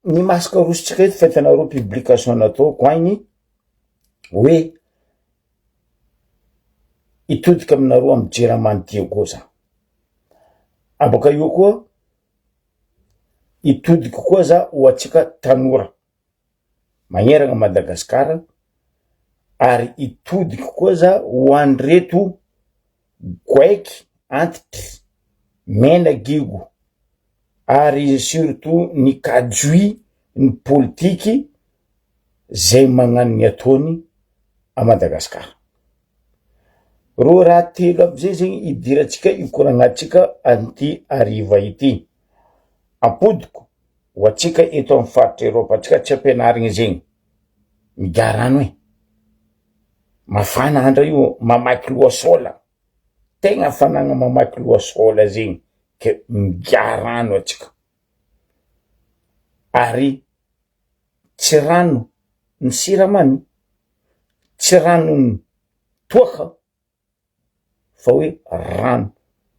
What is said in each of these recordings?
Ny masque rosotsika eto fa hitanareo publication nataoko agny hoe hitodika aminareo amy jirama ny Diego za, aboaka eo koa hitodika koa za ho antsika tanora magnerana Madagasikara ary hitodika koa za ho an'ireto goaiky antitry, mena gigo ary surtout ny kajy ny politiky zay magnano ny ataony a Madagasikara. Reo raha telo aby zay zegny idirantsika ikoragnantsika an'ity hariva ity, ampodiko ho antsika eto amy faritry Eropa antsika tsy ampianarigny zegny, migaha rano e. Mafana andra io mamaky loha sôla, tegna hafanagna mamaky loha sôla zegny ke migià rano atsika, ary tsy rano ny siramamy, tsy ranon'ny toaka fa hoe rano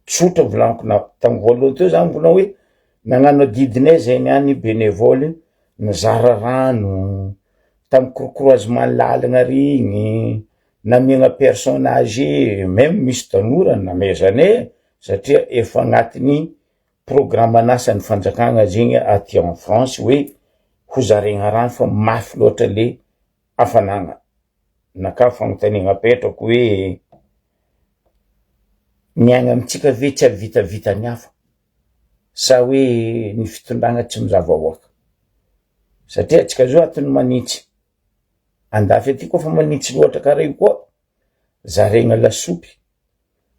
tsotra volaniko na tamy voalohany teo za mivolagna hoe nagnano adidinay zay niany benevôly nizara rano tamy croisement lalagna regny, namiagna personne age meme misy tanora namezanay satria efa agnatin'ny programan'asan'ny fanjakagna zegny aty en France hoe ho zaraigna rano fa mafy loatra le hafanagna. Naka fanontaniana apetrako hoe ny any amintsika ve tsy ahavitavita ny hafa sa hoe ny fitondrana tsy mizaha vahoaka? Satria antsika zao ato ny manintsy, andafy aty koa fa manintsy loatra karaha io koa, zaraigna lasopy,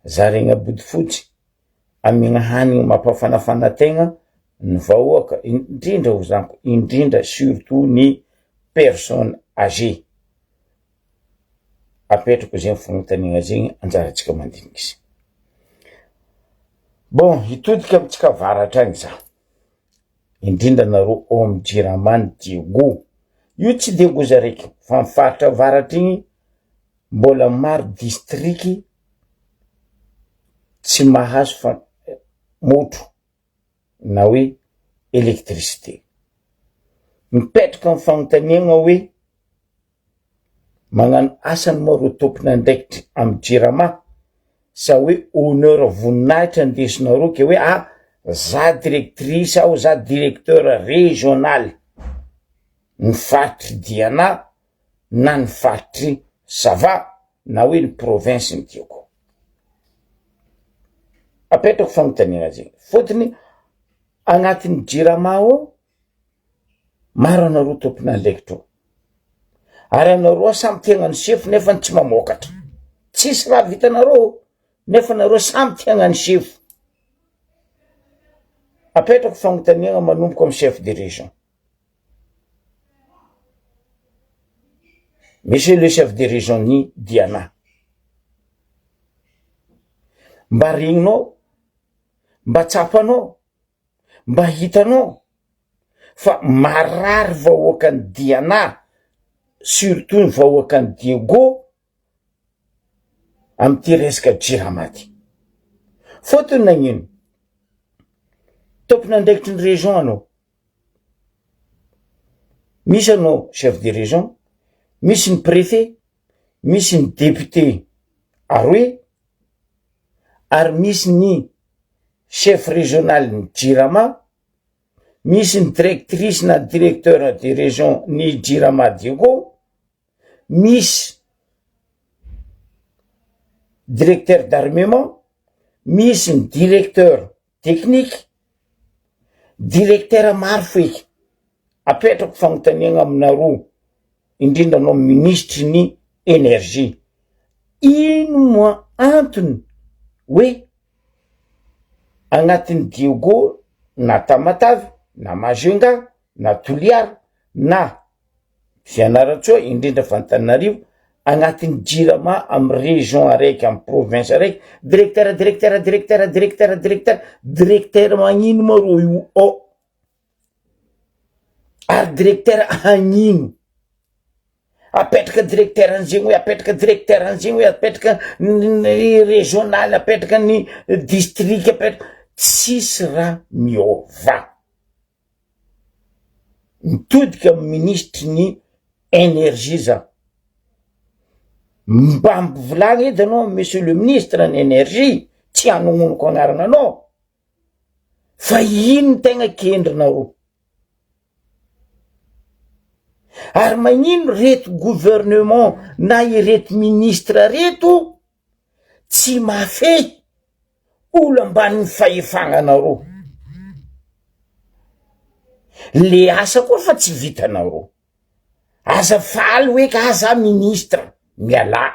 zaraigna bodofotsy, amegna hanigny mampafanafana tegna ny vahoaka, indrindra ho zanako, indrindra surtout ny personne age. Apetrako zegny fagnontaniana zegny, anjarantsika mandinika izy. Bon, hitodika amintsika avaratra agny za, indrindra nareo ao amy jirama ny Diego, io tsy Diego zaraiky fa amy faritra avaratra igny mbola maro distriky tsy mahazo fa motro na hoe électricité. Mipetraka ny fanontaniana hoe magnano asany moa reo tompon'andraikitry amy jirama sa hoe honneur voninahitra andesinareo ke hoe ah za directrice aho za directeur régional ny faritry Diana na ny faritry Sava na hoe ny province ny tiako. Apetrako fanontaniana zegny, fôtony agnatin'ny jirama ao maro anareo tompon'andraikitra ao, ary anareo ao samy te hagnano sefo nefa tsy mamôkatra, tsisy raha vitanareo nefa nareo samy te hagnano sefo. Apetrako fanontaniana manomboka amy chef de région. Monsieur le chef de région ny Diana, mba regninao, mba tsapanao, mba hitanao fa marary vahoakan'i Diana, surtout ny vahoakan'i Diego am'ty resaka jirama ty. Fôtony nagnino? Tompon'andraikitry ny région anao, Misy anao chef de région, misy ny préfet, misy ny député aroe, ary misy ny chef régional ny jirama, misy ny directrice na directeur de région ny jirama Diego, misy directeur d'armement, misy ny directeur Teknika, Directeur maro feky, apetrako fagnontaniagna aminareo, indrindra anao minisitry ny energie, ino moa antony hoe agnatin'ny Diego na Tamatave na Majunga na Toliara na Fianarantsoa indrindra fa Antananarivo agnatin'ny jirama amy région araiky amy province araiky directeur directeur directeur directeur directeur directeur magnino ma rô io ao ary directeur hagnino apetraka directeur an'zegny hoe apetraka directeur an'zegny hoe apetraka ny régional apetraka ny district apetraka tsisy raha miôva. Mitodika amin'ny minisitry ny energie za. Mba ampivolagna edy anao monsieur le ministre ny energie, tsy hanognonako agnarana anao, fa ino tegna kendrinareo? Ary magnino reto gouvernement na ireto ministre reto tsy mahafehy olo ambanin'ny fahefagnanareo? Le asa koa fa tsy vitanareo. Aza faly hoe ka za ministre, mialà.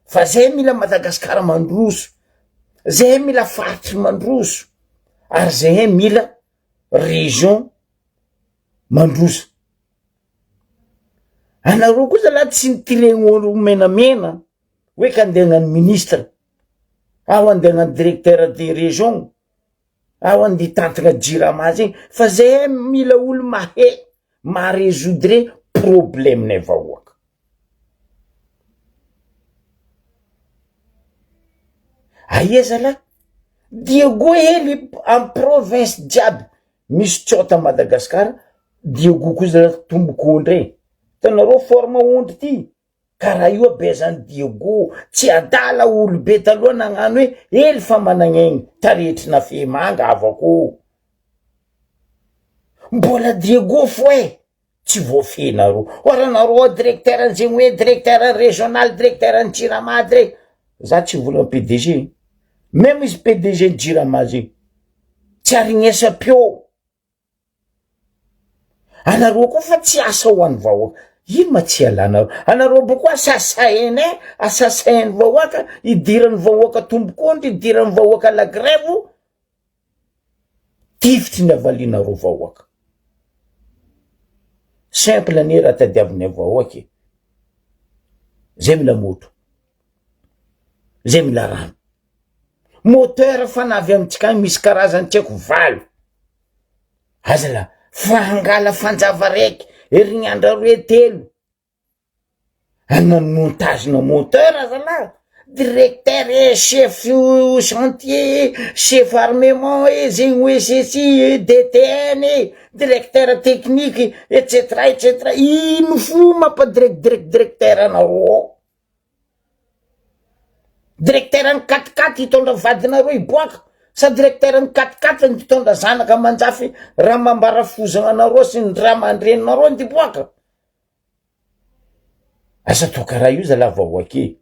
Fa zay mila Madagasikara mandroso, zay mila faritry mandroso, ary zay mila région mandroso. Anareo koa zalahy tsy nitiregny menamena hoe ka andeha hagnano ministre, aho andeha hagnano directeur de région, aho andeha hitantagna jirama zegny, fa zahay mila olo mahay maha resoudre problème-nay vahoaka. Aia zalahy? Diego hely amy province jiaby misy tsôta Madagascar, Diego koa zalahy tombok'ondry e, hitanareo forme ondry ty? Karaha io abezan'i Diego, tsy adala olobe taloha nagnano hoe hely fa managn'aigny, tarehitr'i Nafemanga havako ô! Mbola Diego fô e! Tsy voafehinareo. Or anareo directeur an'zegny hoe directeur régional, directeur ny jirama, direc, za tsy hivolagna PDG, meme izy PDG ny jirama zegny, tsy arignesa-peo. Anareo koa fa tsy asa ho an'ny vahoaka, ino ma tsy ialanareo, anareo boko asasainay, asasain'ny vahoaka, idiran'ny vahoaka tombok'ondry, idiran'ny vahoaka la grève, tifitry ny avalianareo vahoaka. Simple anie raha tadiavinay vahoaka e, zay mila moto, zay mila rano, moteur fa na avy amintsika agny misy karazany tsy haiko valo, aza la fa hangala fanjava raiky herignandro aroe telo, Hanao montage na moteur zalahy, directeur e, chef chantier e, chef armement e, zegny hoe ceci e, DTN e, directeur technique et cetera et cetera, ino fo mampa direct direct directeur anareo ao? Directeur ny quat quat hitondra vadinareo hiboaka sa directeur ny quat quat hitondra zanaka aman-jafy raha mambara fozana anareo sy ny ray aman-dreninareo andiboaka? Aza atao karaha io zalahy vahoaka e!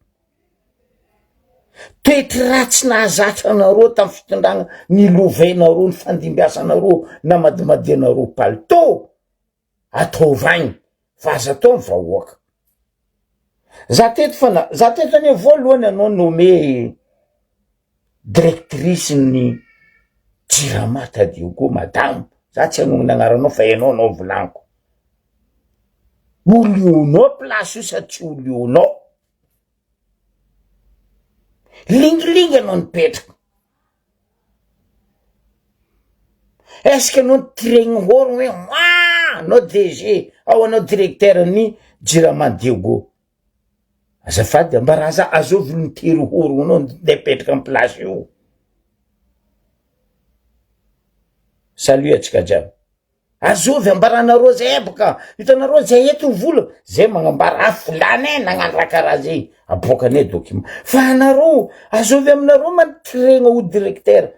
Toetry ratsy nahazatra anareo tamin'ny fitondrana nilovainareo nifandimbiasanareo namadimadianareo palitao ataovy agny fa aza atao ny vahoaka. Za teto fa na za teto anie voalohany anao nommé directrice ny jirama tadio koa madamo za tsy hanonona agnaranao fa enao anao volaniko. Olionao place io sa tsy olionao? Lingilingy anao nipetraka. Est ce que anao nitiregny hôrogno hoe oaa anao DG ao anao directeur ny jirama Diego. Azafady ambaraza azovy nitery hôrogno anao ndeha hipetraka amy place io. Salut atsika jiaby. Azovy ambaranareo zay boka hitanareo zay eto ny vola zay magnambara ah volana e nagnano raha karaha zay aboakanay document fa anareo azovy aminareo ma tiregna ho directeur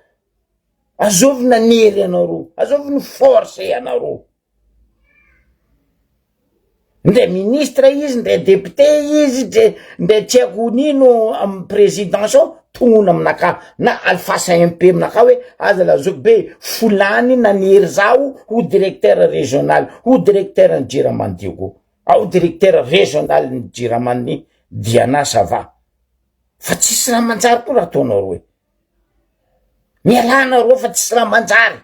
azovy nanery anareo azovy ny force anareo Ndre ministre izy ndre député izy ndre ndre tsy haiko nino amy présidence ao tognona aminakahy na alifasa MP aminakahy hoe aza la zoky be folany nanery zaho ho directeur régional ho directeur ny jirama ny Diego ao directeur régional ny jirama ny Diana ça va fa tsisy raha manjary koa raha ataonareo e mialà nareo fa tsisy raha manjary.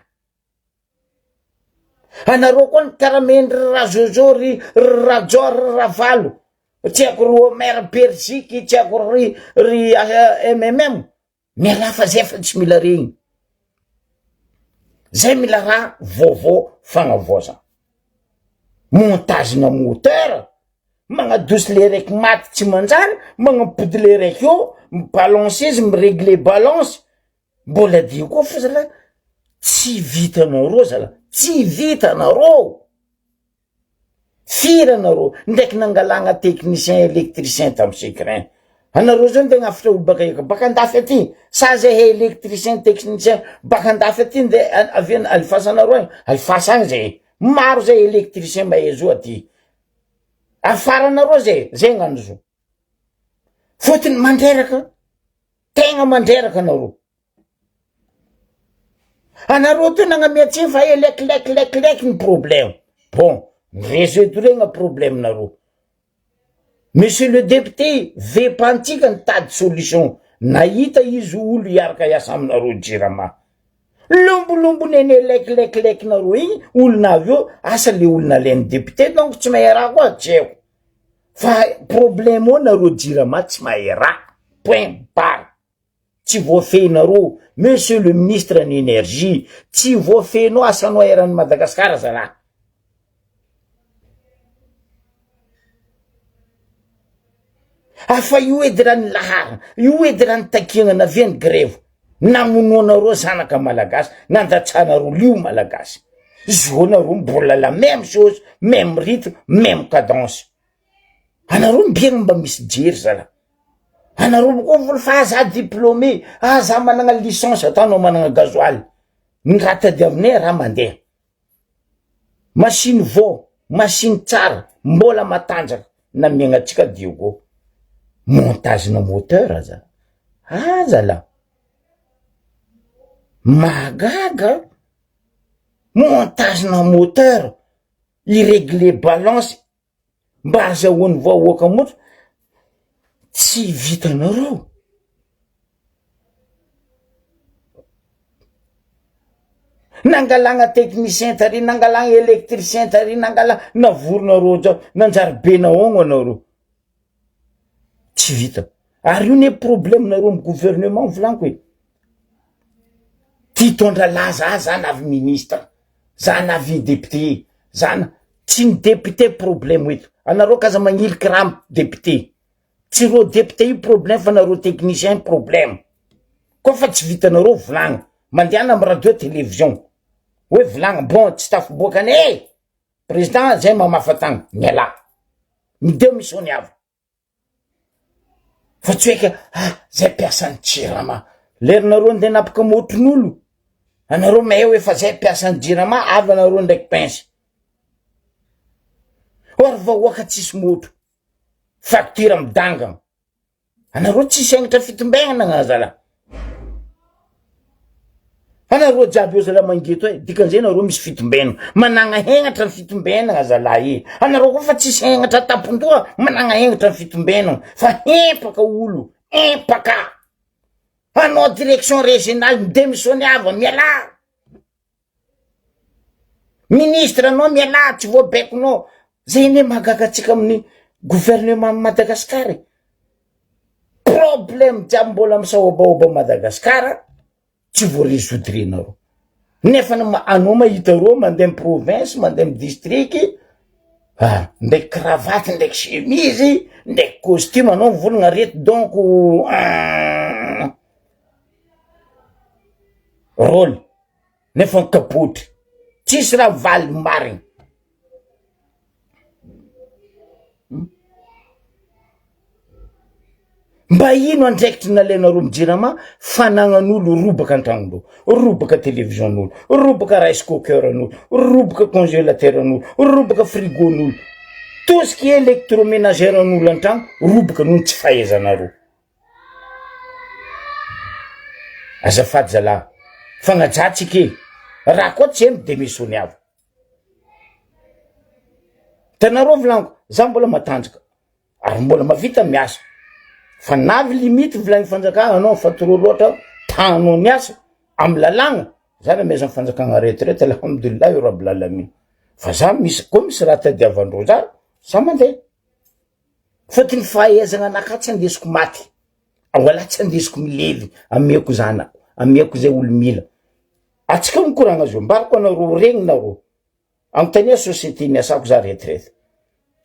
Anareo koa ny karamendry ry rajojo ry ry rajao ry ravalo tsy haiko ry omer beriziky tsy haiko ry ry mmm mialà fa zay fa tsy mila regny zay mila raha vaovao fagnavaozana montage na moteur magnadosy le raiky maty tsy manjary magnampody le raiky eo mi balance izy mi regle balance Mbola dia koa fa zalahy tsy vitanareo zalahy, tsy vitanareo. Firy anareo ndraiky nangalagna technicien electricien tam secrin? Anareo zao nde agnafitra olo baka eka baka andafy aty sa zahay electricien technicien baka andafy aty nde avia alifasanareo agny? Alifasa agny zahay, maro zay electricien mahay zo aty, afaranareo zay, zay agnano zo. Fôtony mandreraka, tegna mandreraka anareo. Anareo teo nagnamia tsiny fa elec lec lec lec ny problème. Bon, résoudre-na problème nareo. Monsieur le député, vepantsika nitady solution. Nahita izy olo hiaraka hiasa aminareo jirama. Lombolombony eny elec lec lec nareo igny, olona avy eo, asa le olona alain'ny député donc tsy mahay raha koa, tsy haiko. Fa problème eo nareo jirama tsy mahay raha. Point barre. Tsy voafehinareo monsieur le ministre ny energie, tsy voafehinao asanao eran'i Madagascar zalahy. Afa io edy raha ny lahara, io edy raha ny takiagna naviany grevy, namonoanareo zanaka malagasy, nandatsanareo lio malagasy. Zo nareo mbola la même chose, même rythme, même cadence. Anareo mbiagna mba misy jery zala. Anareo koa vola fa za diplômé, ah za managna licence, ataonao managna gasoil. Ny raha tadiavinay raha mandeha. Machine vao, machine tsara, mbola matanjaka, namiagna antsika Diego. Montage-na moteur aza. Ah zala. Mahagaga. Montage-na moteur, i-regler balance. Mba azahoan'ny vahoaka mora, tsy vitanareo. Nangalagna technicien tary, nangalagna électricien tary, nangala navoronareo jiaby, nanjary be nahoagno anareo. Tsy vita. Ary io ne problème nareo amy gouvernement volaniko e. Ty hitondra laza ahy za navy ministre, za navy député, za na, tsy ny député problème eto, anareo k'aza magniliky raha amy député, tsy reo député io problème fa nareo technicien problème, koa fa tsy vitanareo volagno, mandehana amy radio télévision, hoe volagno bon tsy tafiboaka anay e, président zay mamafa tagna, mialà, midémissionnava. Fa tsy hoe ka ah zay mpiasan'ny jirama, lerinareo ndeha napaka motron'olo, anareo mahay hoe fa zay mpiasan'ny jirama avy anareo ndraiky pince, or vahoaka tsisy motro, facture midangana. Anareo tsisy hegnitra fitombenana nga zala. Anareo jiaby eo zala mangeto e, dikan'izay nareo misy fitombenana. Managna hegnatra ny fitombenana zalahy e. Anareo koa fa tsisy hegnatra tampon-doha, managna hegnatra ny fitombenana. Fa hempaka olo, hempaka. Anao direction régionale, midemissionnava, mialà. Ministre anao mialà tsy voabaikonao, zay anie mahagaga antsika amin'ny gouvernement Madagascar e, problème jiaby mbola misaobaoba Madagascar tsy voa resoudre-nareo, nefa anao mahita reo mandeha amy province mandeha amy district, ah ndraiky cravate ndraiky chemise ndraiky costume anao mivolagna reto donc rôle. nefa ny kapoty tsisy raha valiny marigny. Mba ino andraikitry nalainareo amy jirama fanagnan'olo robaka an-tragnondreo, robaka television-n'olo, robaka rice cooker-n'olo, robaka congelateur-n'olo, robaka frigo-n'olo, tout ce qui est electromenager an'olo an-tragno robaka noho ny tsy fahaizanareo. Azafady zalahy, fagnajantsika e, raha koa tsy haino demisoniava. Hitanareo volaniko, za mbola matanjaka ary mbola mavita miasa, fa navy limite volagny fanjakana anao fa trop loatra tahanao niasa amy lalàgna, za namezan'ny fanjakana retraite alhamdulillahi rabbil alamin, fa za misy koa misy raha tadiavandreo za, za mandeha. Fôtony fahaizagna anakahy tsy andesiko maty, wala tsy andesiko milevy, ameko zanako, ameko zay olo mila. Atsika mikoragna zao, mbarako anareo regninareo, anontania société niasako za retraite,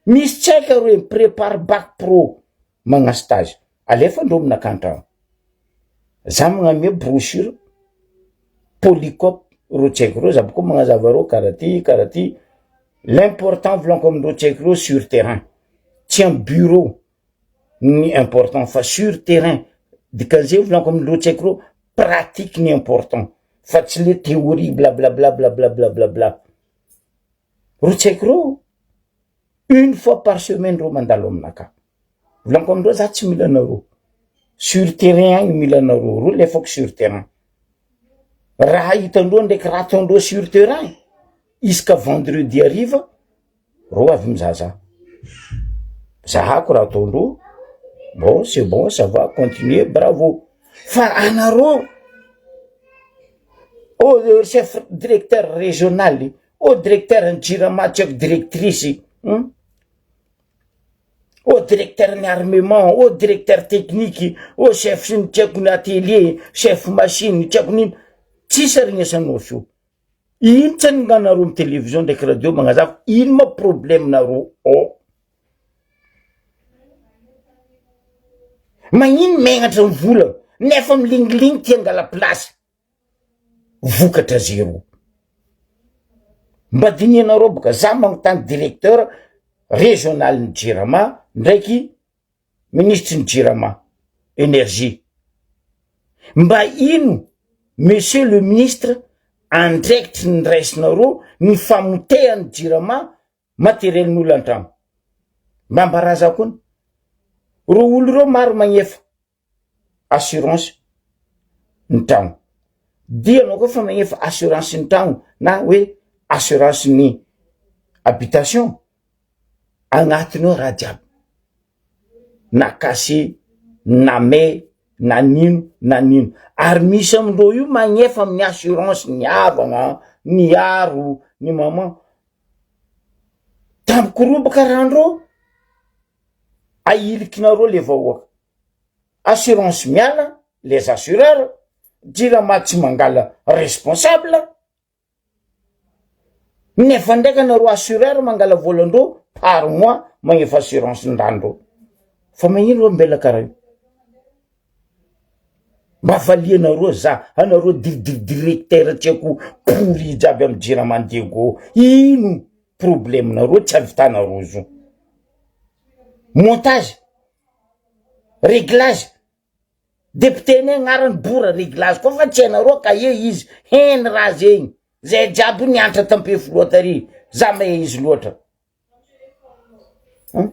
misy tsy haiko aroe mi-prepare bac pro magnano stage, alefandreo aminakahy antragno, za magnamia brochure polycope reo tsy haiko reo, za bôko magnazava reo karaha ty karaha ty. L'important volaniko amindreo tsy haiko reo sur terrain, tsy am bureau ny important fa sur terrain, dikan'izay volaniko amindreo tsy haiko reo pratique ny important fa tsy le théorie blablabla blablabla, reo tsy haiko reo une fois par semaine reo mandalo aminakahy, volaniko amindreo za tsy mila anareo, sur terrain agny mila anareo, reo lefako sur terrain, raha hitandreo ndraiky raha ataondreo sur terrain. Isaka vendredi hariva reo avy mizaha za, zahako raha ataondreo, bon c'est bon ça va continuer bravo, fa anareo oh chef directeur regional, oh directeur ny jirama tsy haiko directrice hum, oh directeur ny armement, oh directeur technique, oh chef ny tsy haiko ny atelier, chef machine tsy haiko n'ino, tsisy aregnesanao feo. Ino tsy anonganareo am télévision ndraiky radio magnazava ino ma problème nareo ao? Magnino megnatra mivolagna nefa milingilingy ty angala place vokatra zero. Mba dinihanareo boka za magnontany directeur régional ny jirama ndraiky minisitry ny jirama, energie. Mba ino monsieur le ministre andraikitry ny raisinareo ny famotehan'ny jirama materiel n'olo antragno? Mba ambaraza koa ny reo olo reo maro magnefa assurance ny tragno dia anao koa fa magnefa assurance ny tragno na hoe assurance ny habitation agnatiny ao raha jiaby na cassé na may na nino na nino ary misy amindreo io magnefa amin'ny assurance ny havagna ny aro ny maman tampoky robaka rahandreo ahilikinareo le vahoaka assurance miala les assureurs jirama tsy mangala responsable Nefa ndraiky anareo assureur mangala volan-dreo par mois magnefa assurance ny ranondreo. Fa magnino reo mbela karaha io? Mba valianareo za, anareo dir-dir-directeur tsy haiko pourri jiaby amy jirama Diego, ino problème nareo tsy avitanareo zo? Montage, reglage, Député ny agnarany bora reglage koa fa tsy hainareo kahie izy heny raha zegny zay jiaby io nianatra tampefiloha tary za mahay izy loatra hum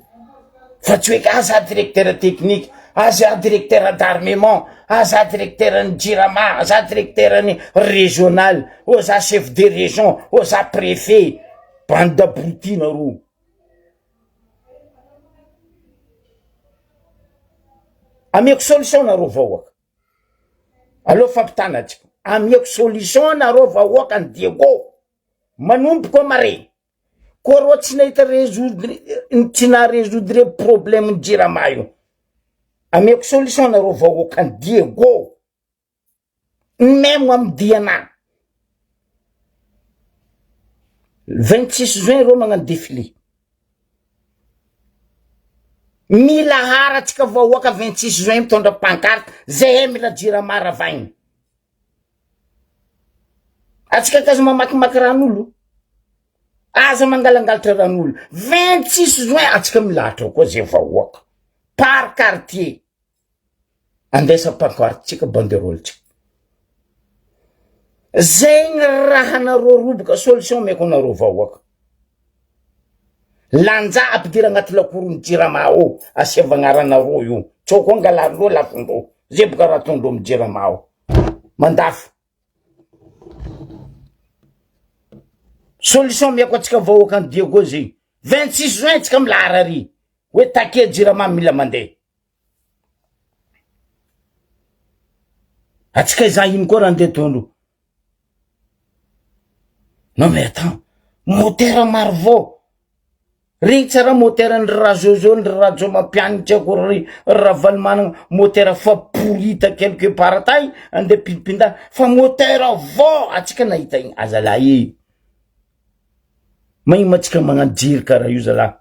fa tsy hoe ah za directeur technique ah za directeur d'armement ah za directeur ny jirama za directeur ny regional oh za chef de region oh za prefet bande d'abrutis nareo. Ameko solution nareo vahoaka, aleo fampitana antsika, ameko solution nareo vahoaka ny Diego, manomboko amare, koa reo tsy nahita resoudre, tsy naha resoudre problème ny jirama io, ameko solution nareo vahoaka ny Diego. Memo amy diana. 26 juin reo magnano défilé. Mila haratsika vahoaka 26 juin mitondra pancarte zahay mila jirama ravaigny. Atsika kaza mamakimaky ran'olo. Aza mangalangalatra ran'olo. 26 juin atsika milahatra ao koa zay vahoaka. Par quartier. Andraisa pancarte-tsika banderole-tsika. Zegny raha nareo roboka solution omeko anareo vahoaka. Lanja ampidira agnaty lakoron'ny jirama ao, asiava agnaranareo io. Tsao koa angalarindreo lafondreo. Zay boka raha ataondreo amy jirama ao. Mandafo. Solution omeko antsika vahoaka any Diego zegny. 26 juin tsika milahara ary. Hoe taquet jirama mila mandeha. Atsika izaho ino koa raha andeha ataondreo. Non mais attends, moteur Marvo, regny tsara moteur ndry Razozo ndry Rajaomampianina tsy haiko ry Ravalomanana, moteur fa pourita quelque part tagny andeha pindipindana fa moteur vao atsika nahita igny azalahy e, magnino ma tsika magnano jery karaha io zalahy.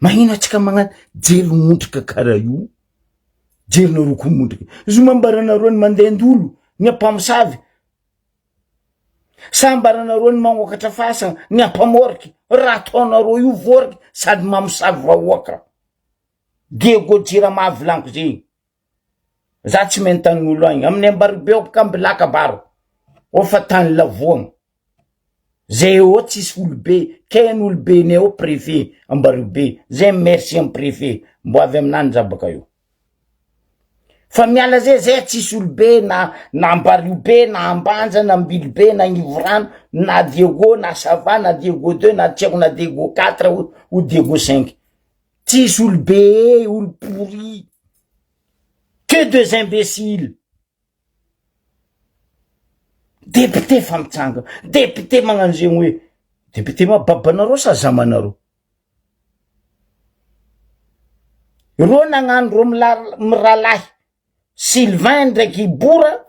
Magnino atsika magnano jery mondrika karaha io, jerinareo koa mondrika, izy io mambaranareo ny mandehandolo, ny ampamosavy. Sambaranareo ny magnokatra fasagna, ny ampamôriky, raha ataonareo io vôriky sady mamosavy vahoaka. Diego jirama volaniko zegny. Za tsy mahay tanin'olo agny, aminay Ambaribe ao boka Ambilaka baro, ao fa tany lavoagna. Zay eo tsisy olobe, kay ny olobenay ao préfet Ambaribe, zay merci am préfet, mbo avy aminany za baka eo. Fa miala zay zay tsisy olobe na na Ambariobe na Ambanja na Ambilobe na Agnivorano na Diego na Sava na Diego deux na tsy haiko na Diego quatre ou Diego cinq. Tsisy olobe olo pourri. Que des imbéciles. Député fa mitsanga, député magnano zegny hoe député ma babanareo sa zamanareo? Reo nagnano reo mirahalahy Sylvain ndraiky Bora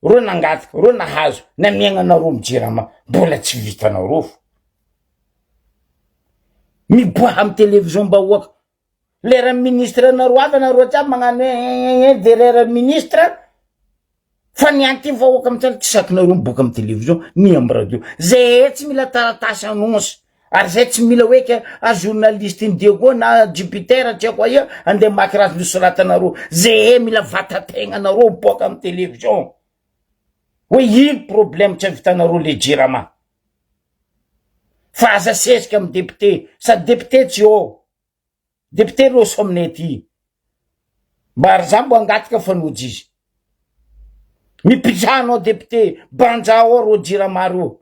reo nangataka, reo nahazo, namiagna anareo amy jirama, mbola tsy vitanareo fo. Miboaha amy télévision bahoaka, lera ministre anareo avy anareo jiaby magnano hoe derrière ministre, fa ny anty vahoaka mitsara tsy sakinareo miboaka amy télévision ni amy radio, zay tsy mila taratasy annonce. Ary zay tsy mila hoe ke a journaliste ny Diego na Jupiter tsy haiko aia andeha mamaky raha nosoratanareo. Zehe mila vatategnanareo mipoaka amin'ny télévision. Hoe ino problème tsy avitanareo le jirama. Fa aza sesika amin'ny député, sady député tsy eo. Député roso aminay aty. Mba ary za mbo angataka fa nody izy. Mipitraha anao député, banjao ao reo jirama reo.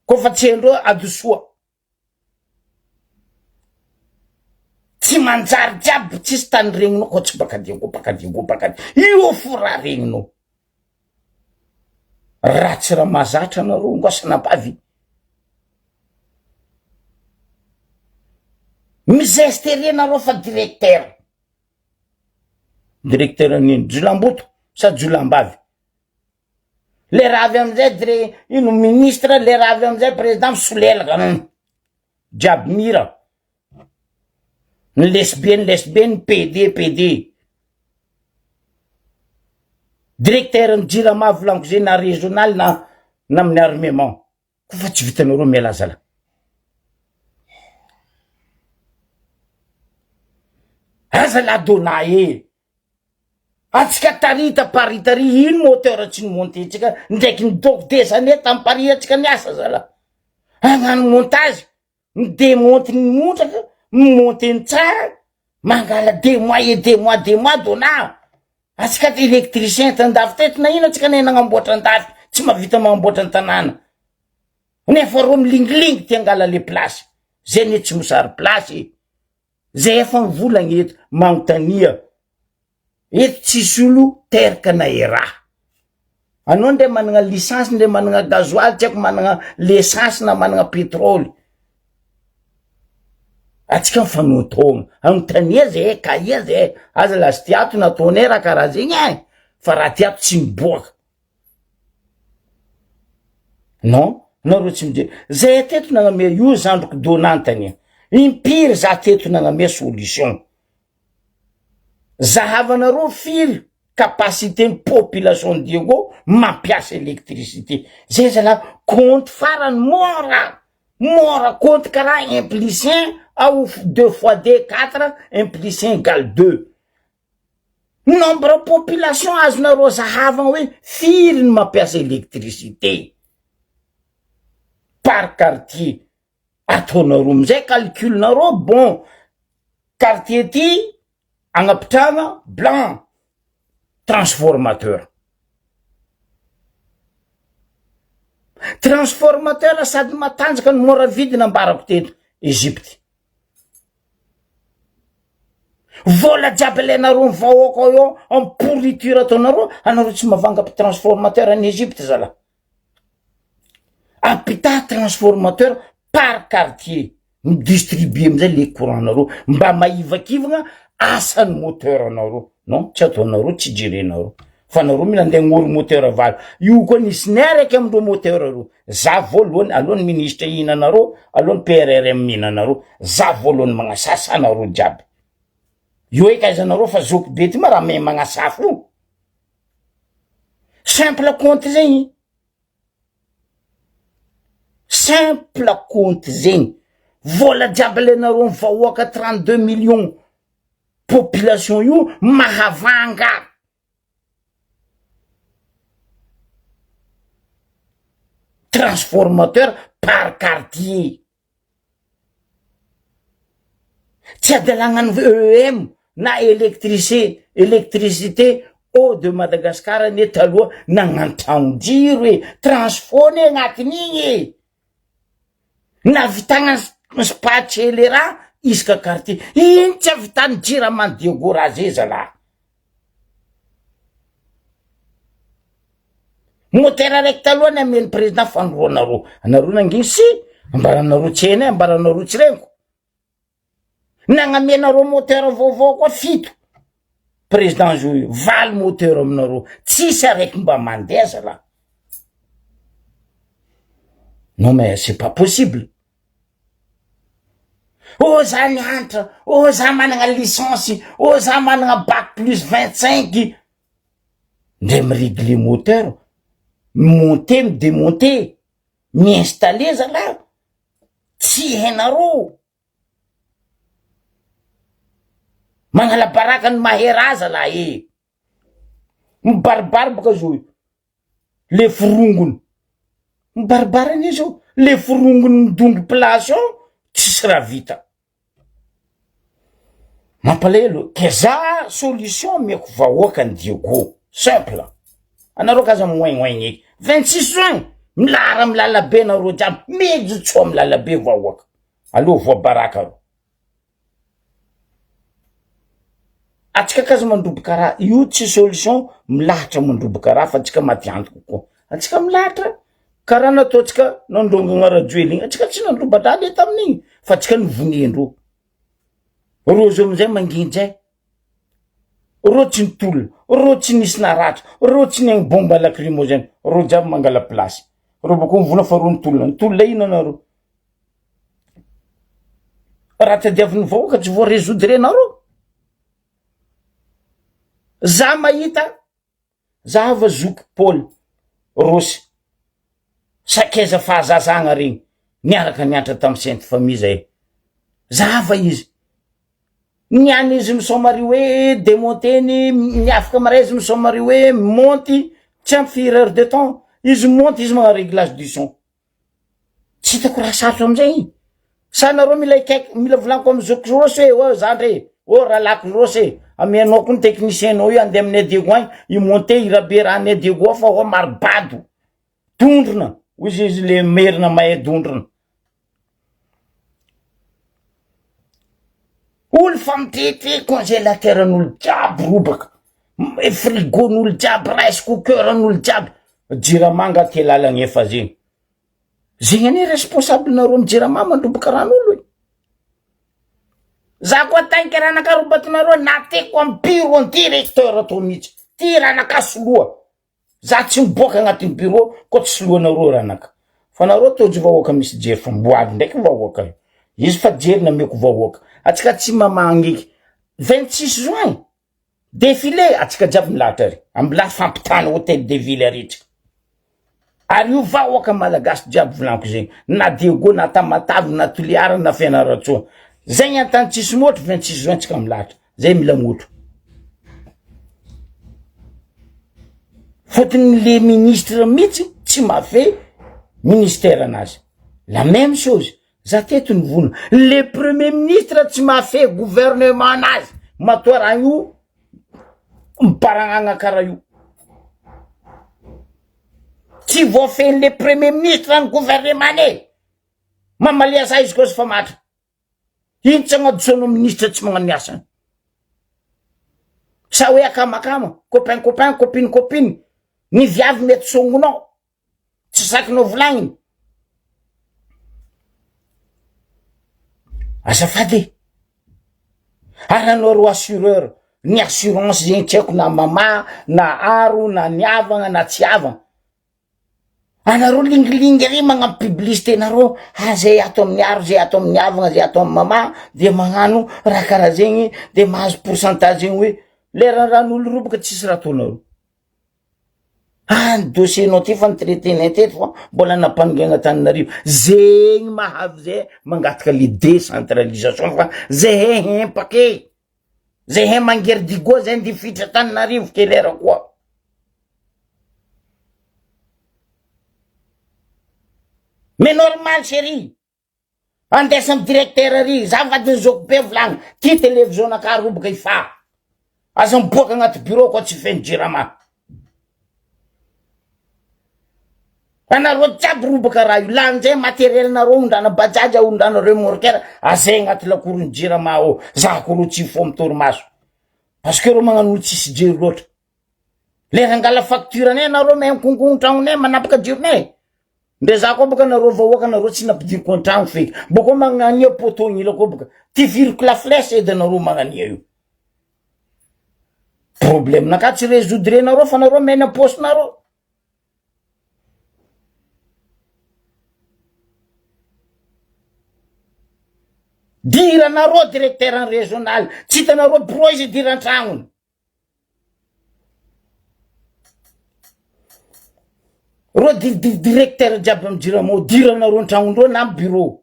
Koa fa tsy haindreo adosoa. Tsy manjary jiaby tsisy tany regninao koa tsy baka Diego baka Diego baka io fo raha regninao. Raha tsy raha mahazatra anareo ngoasanabavy. Mizesteria nareo fa directeur. Directeur nino? Jolamboto sa jolambavy? Le raha avy amizay dire ino ministre, le raha avy amizay président misolelaka hum jiaby mira, ny lesbienne lesbienne, ny PD PD, directeur ny jirama volaniko zay na régional na na amin'ny armement ko fa tsy vitanareo miala zala. Aza la dona e! Atsika tary ta Paris tary ino moteur tsy ni-monter-tsika ndraiky nidoko des années tam Paris atsika niasa zalah. Hagnano montage, mi-demonte ny montraka, mi-monter ny tsara, mangala des mois et des mois des mois dona. Atsika électricien tandafy teto na ino atsika nahay nagnamboatra andafy tsy mahavita magnamboatra ny tanàna. Nefa reo milingilingy te hangala le place. Zay anie tsy mosary place e. Zay efa mivolagna eto magnontania eto tsisy olo teraka na era anao ndre managna licence ndre managna gasoil tsy aiko managna l'essence na managna petrole atsika mifanontogna anontania zay ka ia zay aza lasy ty ato nataonay raha karaha zegny e fa raha ty ato tsy miboaka Non, nareo tsy mijery. Zay teto nagnamia io zandriko Donantany. Impiry za teto nagnamia solution. Zahavanareo firy capacité ny population Diego mampiasa électricité. Zay zalahy compte farany mora, mora compte karaha un plus un ou deux fois deux quatre, un plus un égale deux. Nombre population azonareo zahavagna hoe firy ny mampiasa électricité par quartier, ataonareo amizay calcul nareo bon quartier ty agnapitrahana blanc transformateur, transformateur sady matanjaka no mora vidy nambarako teto Egypte. Vola jiaby alainareo ny vahoaka ao eo am pourriture ataonareo, anareo tsy mavanga transformateur any Egypte zalahy. Ampitaha transformateur par quartier, mi-distribuer amizay le courant nareo, mba maivakivagna asan'ny moteur nareo, non tsy ataonareo tsy jerenareo, fa nareo mila andeha hagnoro moteur valo, io koa nisy niaraka amindreo moteur reo, Za voalohany aloha ny ministre hihinanareo aloha ny PRRM mihinanareo za voalohany magnasasa anareo jiaby io eky aizanareo fa zoky be ty ma raha mahay magnasafo io simple compte zegny. Simple compte zegny. Vola jiaby alainareo ny vahoaka 32 millions population io mahavanga. Transformateur par quartier. Tsy adalàgnan'ny EEM na électricé électricité eau de Madagascar anie taloha nagnano tragnon-jiro e, transfo anie agnatin'igny e, nahavitagna spatchelera isaka quartier, ino tsy ahavitan'ny jirama ny Diego Raze zalahy. Motera araiky taloha ny amen'ny président fanoroanareo, anareo nanginy sy ambaranareo tsy hainay, ambaranareo tsy reniko. Nagnamenareo moteur vaovao koa fito, président zo io, valo moteur aminareo, tsisy araiky mba mandeha zalahy. Non mais c'est pas possible. Oh za nianatra, oh za managna licence, oh za managna bac plus 25. Ndray mi-regler moteur, mi-monter mi-demonter, mi-installer zalahy, tsy hainareo. Manala baraka ny Mahera zalahy e. Mibaribary boka zo io, le forongony, mibaribary anie zao, le forongony midongy place ao tsisy raha vita. Mampalahelo ke za solution omeko vahoaka ny Diego simple anareo kaza moignoigny eky 26 juin milahara amy lalabe nareo jiaby mijotsoa amy lalabe vahoaka aleo voabaraka reo atsika kaza mandroboka raha io tsy solution milahatra mandroboka raha fa atsika maty antoko koa atsika milahatra karaha nataotsika nandrongona Rajoelina igny atsika tsy nandroba-draha le tamin'igny fa atsika nivonendreo reo zao amizay manginjay reo tsy nitolona reo tsy nisy naratra reo tsy nihaino bombe lacrymogène reo jiaby mangala place reo bakeo mivola fa reo nitolona nitolona ino anareo raha tadiavin'ny vahoaka tsy voa résoudre nareo za mahita Zava zoky Paoly Rossy, sakaiza fahazazagna regny, niaraka nianatra tamy Sainte Famille zahay. Zava izy. Niany izy misaoma ry hoe demonter-ny, niafaka maray izy misaoma ry hoe monty, tsy ampy firy heure de temps, izy monty izy magnano réglage du son. Tsy hitako raha sarotra amizay igny. Sa nareo mila hikaiky, mila volaniko amy zoky Rossy hoe oh zandry e, oh rahalahiko Rossy e, amianao koa ny technicien-nao io andeha aminay Diego agny, hi-monter hirabe raha anay Diego ao fa hoa maro bado, dondrona, hoy izy izy le merina mahay dondrona. Olo fa mitete congélateur-n'olo jiaby robaka, frigo-n'olo jiaby, rice cooker-n'olo jiaby, jirama nga ty lalagna efa zegny. Zegny anie responsable nareo amy jirama mandroboka ran'olo e. Za koa tainky ranaka robakinareo nateko amy bureau ny directeur tô mihitsy, ty ranaka soloa. Za tsy miboaka agnatin'ny bureau koa tsy soloanareo ranaka. Fa nareo tojo vahoaka misy jery fa mboavy ndraiky vahoaka io. Izy fa jery nameko vahoaka. Atsika tsy mamangy eky. 26 juin, defile atsika jiaby milahatra ary. Ambilahy fampitana hotel de ville ary tsika. Ary io vahoaka malagasy jiaby volaniko zegny. Na Diego na Tamatave na Toliara na Fianarantsoa. Zegny antany tsisy mihoatra 26 juin tsika milahatra. Zay mila motro. Fotony le ministre mihitsy tsy mahafehy ministère anazy. La même chose, za teto nivona, le premier ministre tsy mahafehy gouvernement anazy, matoa raha io mibaragnagna karaha io. Tsy voafehin'le premier ministre ny gouvernement ny. Mamalia za izy koa izy fa matra. Ino tsy agnadisoanao ministre tsy magnano ny asany? Sa hoe akamakama, copain copain, copine copine, ny viavy mety songonao, tsy sakinao volagniny. Azafady e, ary anao ro assureur, ny assurance zegny tsy haiko na mama na aro na ny havagna na tsy havagna. Anareo lingilingy re magnano publicité nareo, ah zay ato amin'ny aro, zay ato amin'ny havagna, zay ato amin'ny mama, de magnano raha karaha zegny, de mahazo pourcentage zegny hoe lera rahan'olo roboka tsisy raha ataonareo. Ah ny dossier nao ty fa ni-traiter-nay teto fa mbola nampanongena Antananarivo, zegny mahavy zay mangataka le décentralisation fa zahay hempaka e, zahay mangery digoa zay nde hifitra Antananarivo kelera koa. Mais normal chérie. Andesa am directeur ary, za vadiny zokiko be volagny, ty television naka roboka ifaha, aza miboaka agnaty bureau koa tsy feno jirama. Anareo jiaby roboka raha io, lany ndray materiel nareo ondrana bajaj aondrana remorquer azay agnaty lakoron'ny jirama ao, za ko ro tsy fo mitorimaso, parce que reo magnano olo tsisy jiro loatra, lera angala facture anay anareo mahay mikonkono tragnonay manapaka jironay. Ndre za koa boka nareo vahoaka nareo tsy nampidiriko antragno feky boko magnania poteau gnila koa boka tifiriko la flèche edy anareo magnania io problème naka tsy résoudre nareo fa nareo mena poche nareo diranareo directeur en régional tsy hitanareo bureau izy idiran-tragnony Reo di- di- directeur jiaby amy jirama ao, idiranareo an-tragnondreo na amy bureau.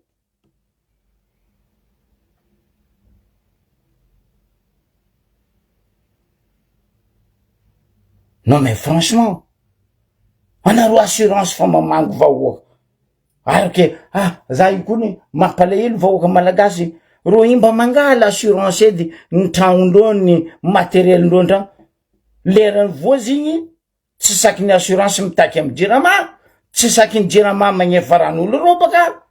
Non mais franchement, anareo assurance fa mamango vahoaka. Ary ke ah za io koa ny mampalahelo vahoaka malagasy, reo io mba mangala assurance edy ny tragnondreo ny materiel ndreo an-tragno, lerany voa igny tsy saky ny assurance mitaky amy jirama, tsy saky ny jirama magnefa ran'olo robaka,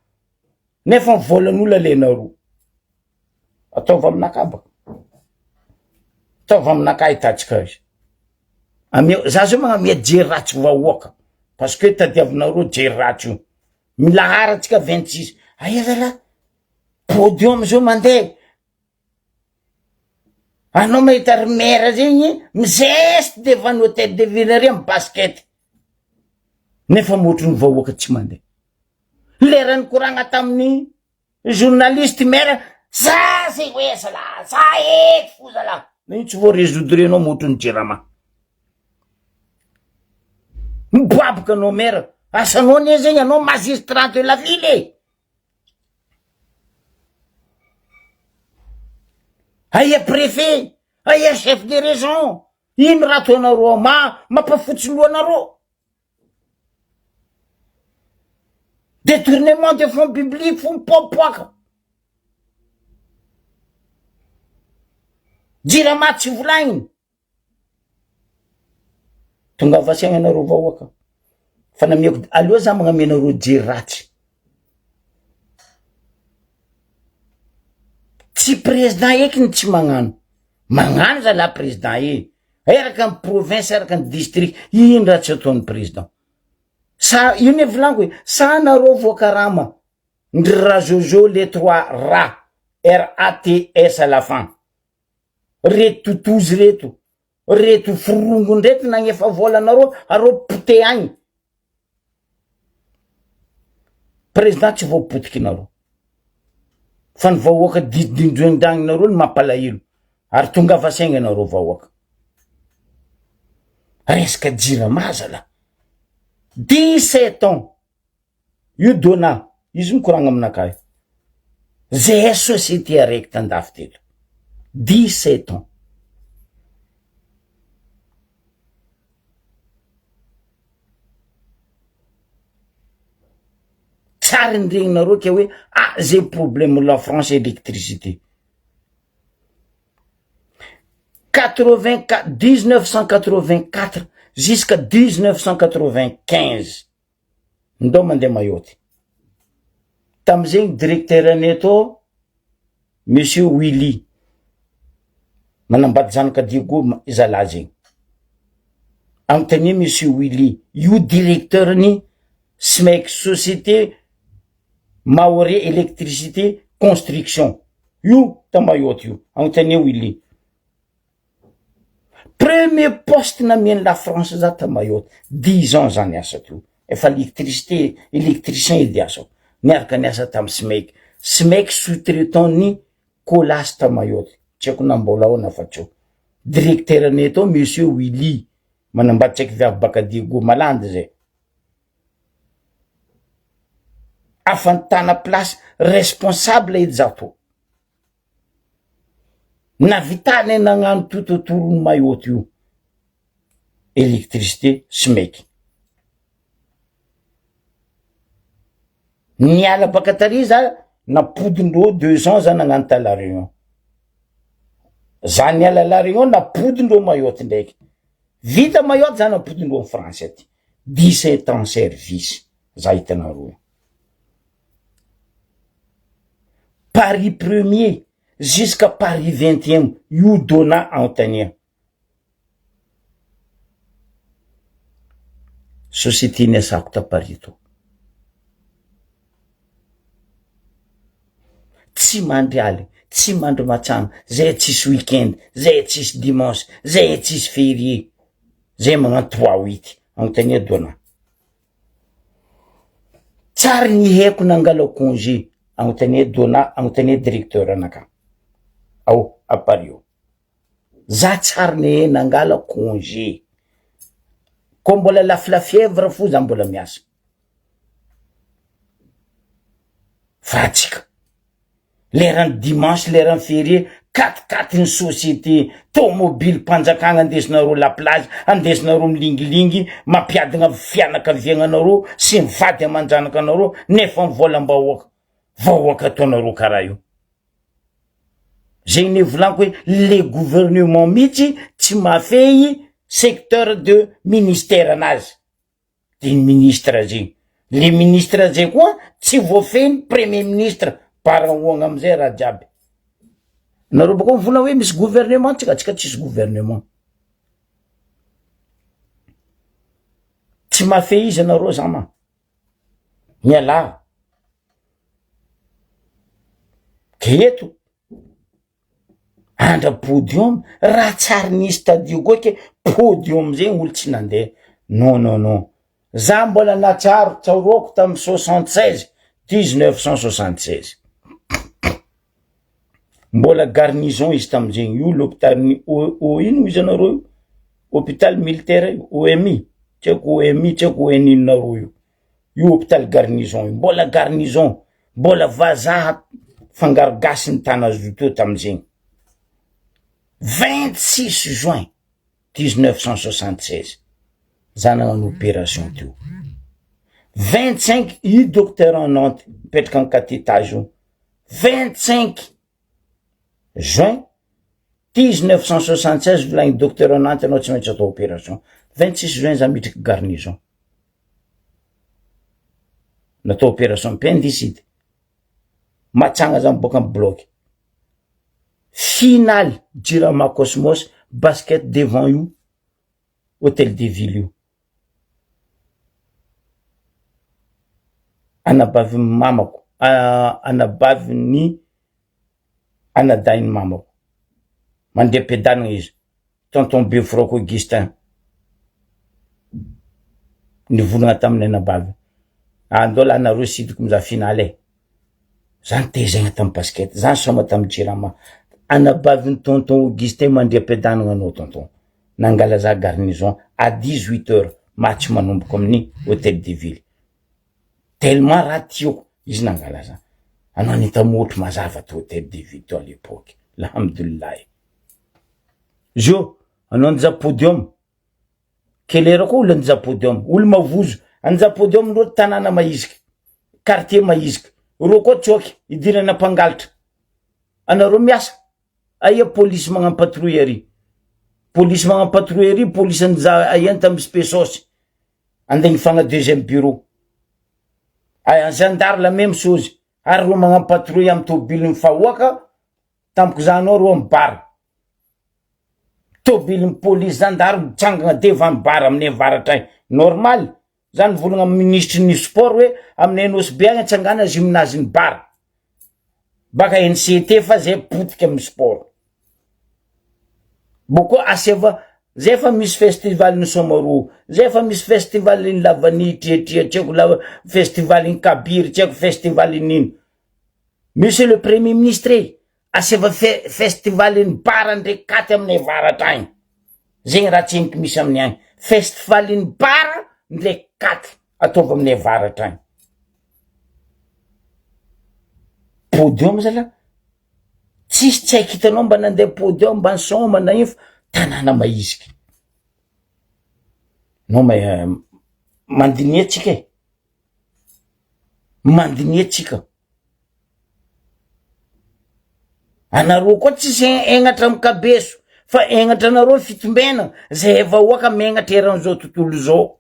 nefa ny volan'olo alenareo. Ataovy aminakahy baka, ataovy aminakahy hitantsika izy. Ameo, za zao magnamia jery ratsy vahoaka, parce que tadiavinareo jery ratsy io, milahara tsika 26, aia zalahy, podium zao mandeha, anao mahita ry maire zegny mizeste devant ny hotel de ville ary amy basket, nefa motro ny vahoaka tsy mandeha, lera nikoragna tamin'ny Journaliste maire za zay hoe zala za eto fo zala na io tsy voa résoudre anao motro ny jirama miboaboka anao maire asanao anie zegny anao magistrat de la ville e aia préfet aia chef de région ino raha ataonareo ma mampafotsy lohanareo Détournement de fonds publics fo mipoapoaka. Jirama tsy volagniny. Tongava saigna anareo vahoaka. Fa namiako aleo za magnamia anareo jery ratsy. Tsy président eky ny tsy magnano. Magnano zalahy président e. Eraka ny province eraka ny district ino raha tsy ataon'ny président. Sa io ne volaniko e, sa nareo voakarama ndry rajojo les trois ra RATS à la fin. Reto totozy reto, reto forongony reto nagnefa vola anareo areo pote agny. Président tsy voapotiky nareo. Fa ny vahoaka didindindrindragninareo no mampalahelo. Ary tongava saigna nareo vahoaka. Resaka jirama zala. 17 ans. Io Dona, izy mikoragna aminakahy. Zahay société araiky tandafy teto. 17 ans. Tsary ny regninareo ke hoe ah zay problème la France électricité. 84 1984 jusqu'à 1995 ndao mandeha Mayotte. Tamizegny directeur anay tô monsieur Willy manambady zanaka Diego zalahy zegny. Anontania monsieur Willy io directeur ny SMEC société Mahorais électricité construction io ta Mayotte io anontania Willy. Premier poste namian'ny la France za ta Mayotte dix ans za niasa teo efa électricité électricien edy asako niaraka niasa tamy SMEC SMEC sous traitant ny Colas ta Mayotte tsy haiko na mbola ao na fa tsy ao directeur anay tao monsieur Willy. Manambady tsaiky viavy baka Diego malandy zay. Afa nitana place responsable edy za tô. Navitany nagnano tout autour ny Mayotte io électricité sy meky. Niala baka tary za nampodindreo deux ans za nagnano ta la Réunion. Za niala la Réunion nampodindreo Mayotte ndraiky. Vita Mayotte za nampodindreo en France aty. 17 ans service za hitanareo io. Paris premier jusqu'à Paris vingtième io Dona Antania. Société niasako ta Paris tao. Tsy mandry aly, tsy mandry matsagna, zay tsisy week-end, zay tsisy dimanche, zay tsisy ferié, zay magnano trois huit, anontania Dona. Tsary ny haiko nangala congé, anontania Dona, anontania directeur anakahy ao à Paris ao. Za tsary ny nangala congé, koa mbola lafy la fièvre fo za mbola miasa. Fa atsika, leran'ny dimanche, leran'ny ferié, quat-quatre ny société, tômôbilim-panjakana andesinareo la plage, andesinareo milingilingy, mampiadina fianakaviagnanareo sy ny vady aman-janakanareo nefa ny vôlam-bahoaka, vahoaka ataonareo karaha io. Zegny ne volaniko hoe le gouvernement mihitsy tsy mahafehy secteur de ministère anazy. De ny ministre zegny, le ministre zay koa tsy voafehin'ny premier ministre, parahoagna amizay raha jiaby. Nareo bakao mivolagna hoe misy gouvernement tsika, tsika tsisy gouvernement. Tsy mahafehy izy anareo zama, mialà. Ke eto Andra podium, raha tsary nisy tadio koa ke podium zegny olo tsy nandeha, non non non, za mbola nahatsiaro tsaroako tamy 76, 1976, mbola garnison izy tamizegny, io l'hôpital-n'ny O O ino izy anareo io? Hôpital militaire io, OMI, tsy haiko OMI tsy haiko ONI nareo io. io hôpital garnison io, mbola garnison, mbola vazaha fangaro gasy nitana azy io teo tamizegny, 26 juin 1976 za nagnano opération teo, 25 io docteur en Nantes mipetraka amy quatre étage io, 25 juin 1976 volagny docteur en Nantes anao tsy maintsy atao opération, 26 juin za midriky garnison. Natao opération appendicite, matsagna za miboaka amy bloc, final jirama cosmos basket devant io hotel de ville io, anabavin'ny mamako, anabavin'ny anadahin'ny mamako, mandeha am-piadanana izy. Tonton Befrock Augustin nivolagna tamin'ny anabavy, andao lahy nareo sidiko mizaha finale e, za nitezaigna tamy basket, za nisaoma tamy jirama, anabavin'i tonton Augustin mandria am-piadanagna anao tonton, nangala za garnison à 18 heures match manomboko amin'ny hotel de ville, tellement raha tiako izy nangala za, anao nita motro mazava to hotel de ville to à l'époque, alhamdoulilah. Zo, anao anja podium, kelera koa olo anja podium, olo mavozo, anja podium reo tanàna mahiziky, quartier mahiziky, reo koa tsoaky idirana mpangalatra, anareo miasa, aia polisy magnano patrouille ary, polisy magnano patrouille ary, polisy anja aia anta misy pesosy, andeha hifagna deuxième bureau, aia gendarme la même chose, ary reo magnano patrouille amy tomobilin'ny vahoaka, Tampoka zany ao reo amy bar. Tobilin'ny polisy zandary mitsangana devant ny bar aminay avaratra agny. Normal. Za nivolagna amy minisitry ny sport hoe aminay Nosy Be agny atsangana gymnase ny bar. Baka NCT fa zay potika amy sport. Boko asiava zay fa misy festival ny Somaroho, zay fa misy festival ny lavanille triatria tsy haiko la festival ny kabiry tsy haiko festival ny ino. Monsieur le premier ministre e, asiava fe- festival ny bara ndreky katy aminay avaratra agny, zegny raha tsendriky misy aminay agny, festival-n'ny bar ndraiky katy ataovy aminay avaratra agny. Podium zala tsisy tsy haiko hitanao mba nandeha podium mba nisaoma na ino fa tanàna mahiziky. Non mais mandinia tsika e, mandinia tsika. Anareo koa tsisy hegnatra amy kabeso fa hegnatra anareo fitombena zay vahoaka megnatra eran'izao tontolo zao.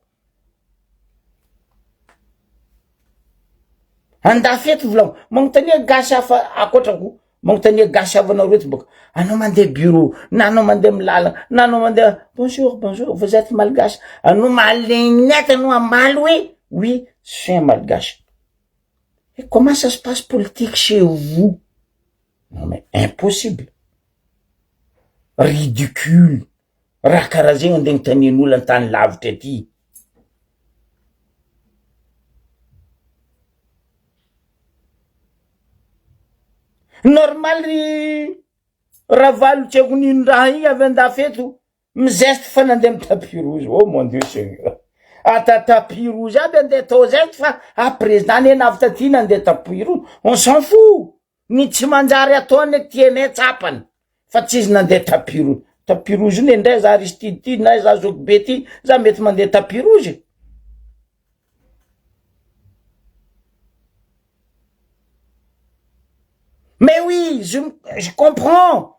Andafy eto volagno, magnontania gasy hafa ankoatrako, magnontania gasy havanareo eto bôka, anao mandeha bureau, na anao mandeha amy lalana, na anao mandeha bonjour bonjour vous etes malgache, anao mahalegny anao hamaly hoe oui je suis un malgache, et comment ça se passe politique chez vous? Non mais impossible, ridicule. Raha karaha zegny andeha agnontanian'olo an-tany lavitra aty. Normal ry Ravalo tsy haiko n'ino raha igny avy andafy eto mi-zeste fa nandeha amy tapis rouge, oh mon Dieu seigneur, ata tapis rouge aby andeha atao zeste fa ah président anie navy taty nandeha tapis rouge, on s'en fout. Ny tsy manjary ataony tianay tsapany fa tsy izy nandeha tapis rouge. Tapis rouge io nendray za Aristide ty na za zokibe ty za mety mandeha tapis rouge. Mais oui, je, je comprends.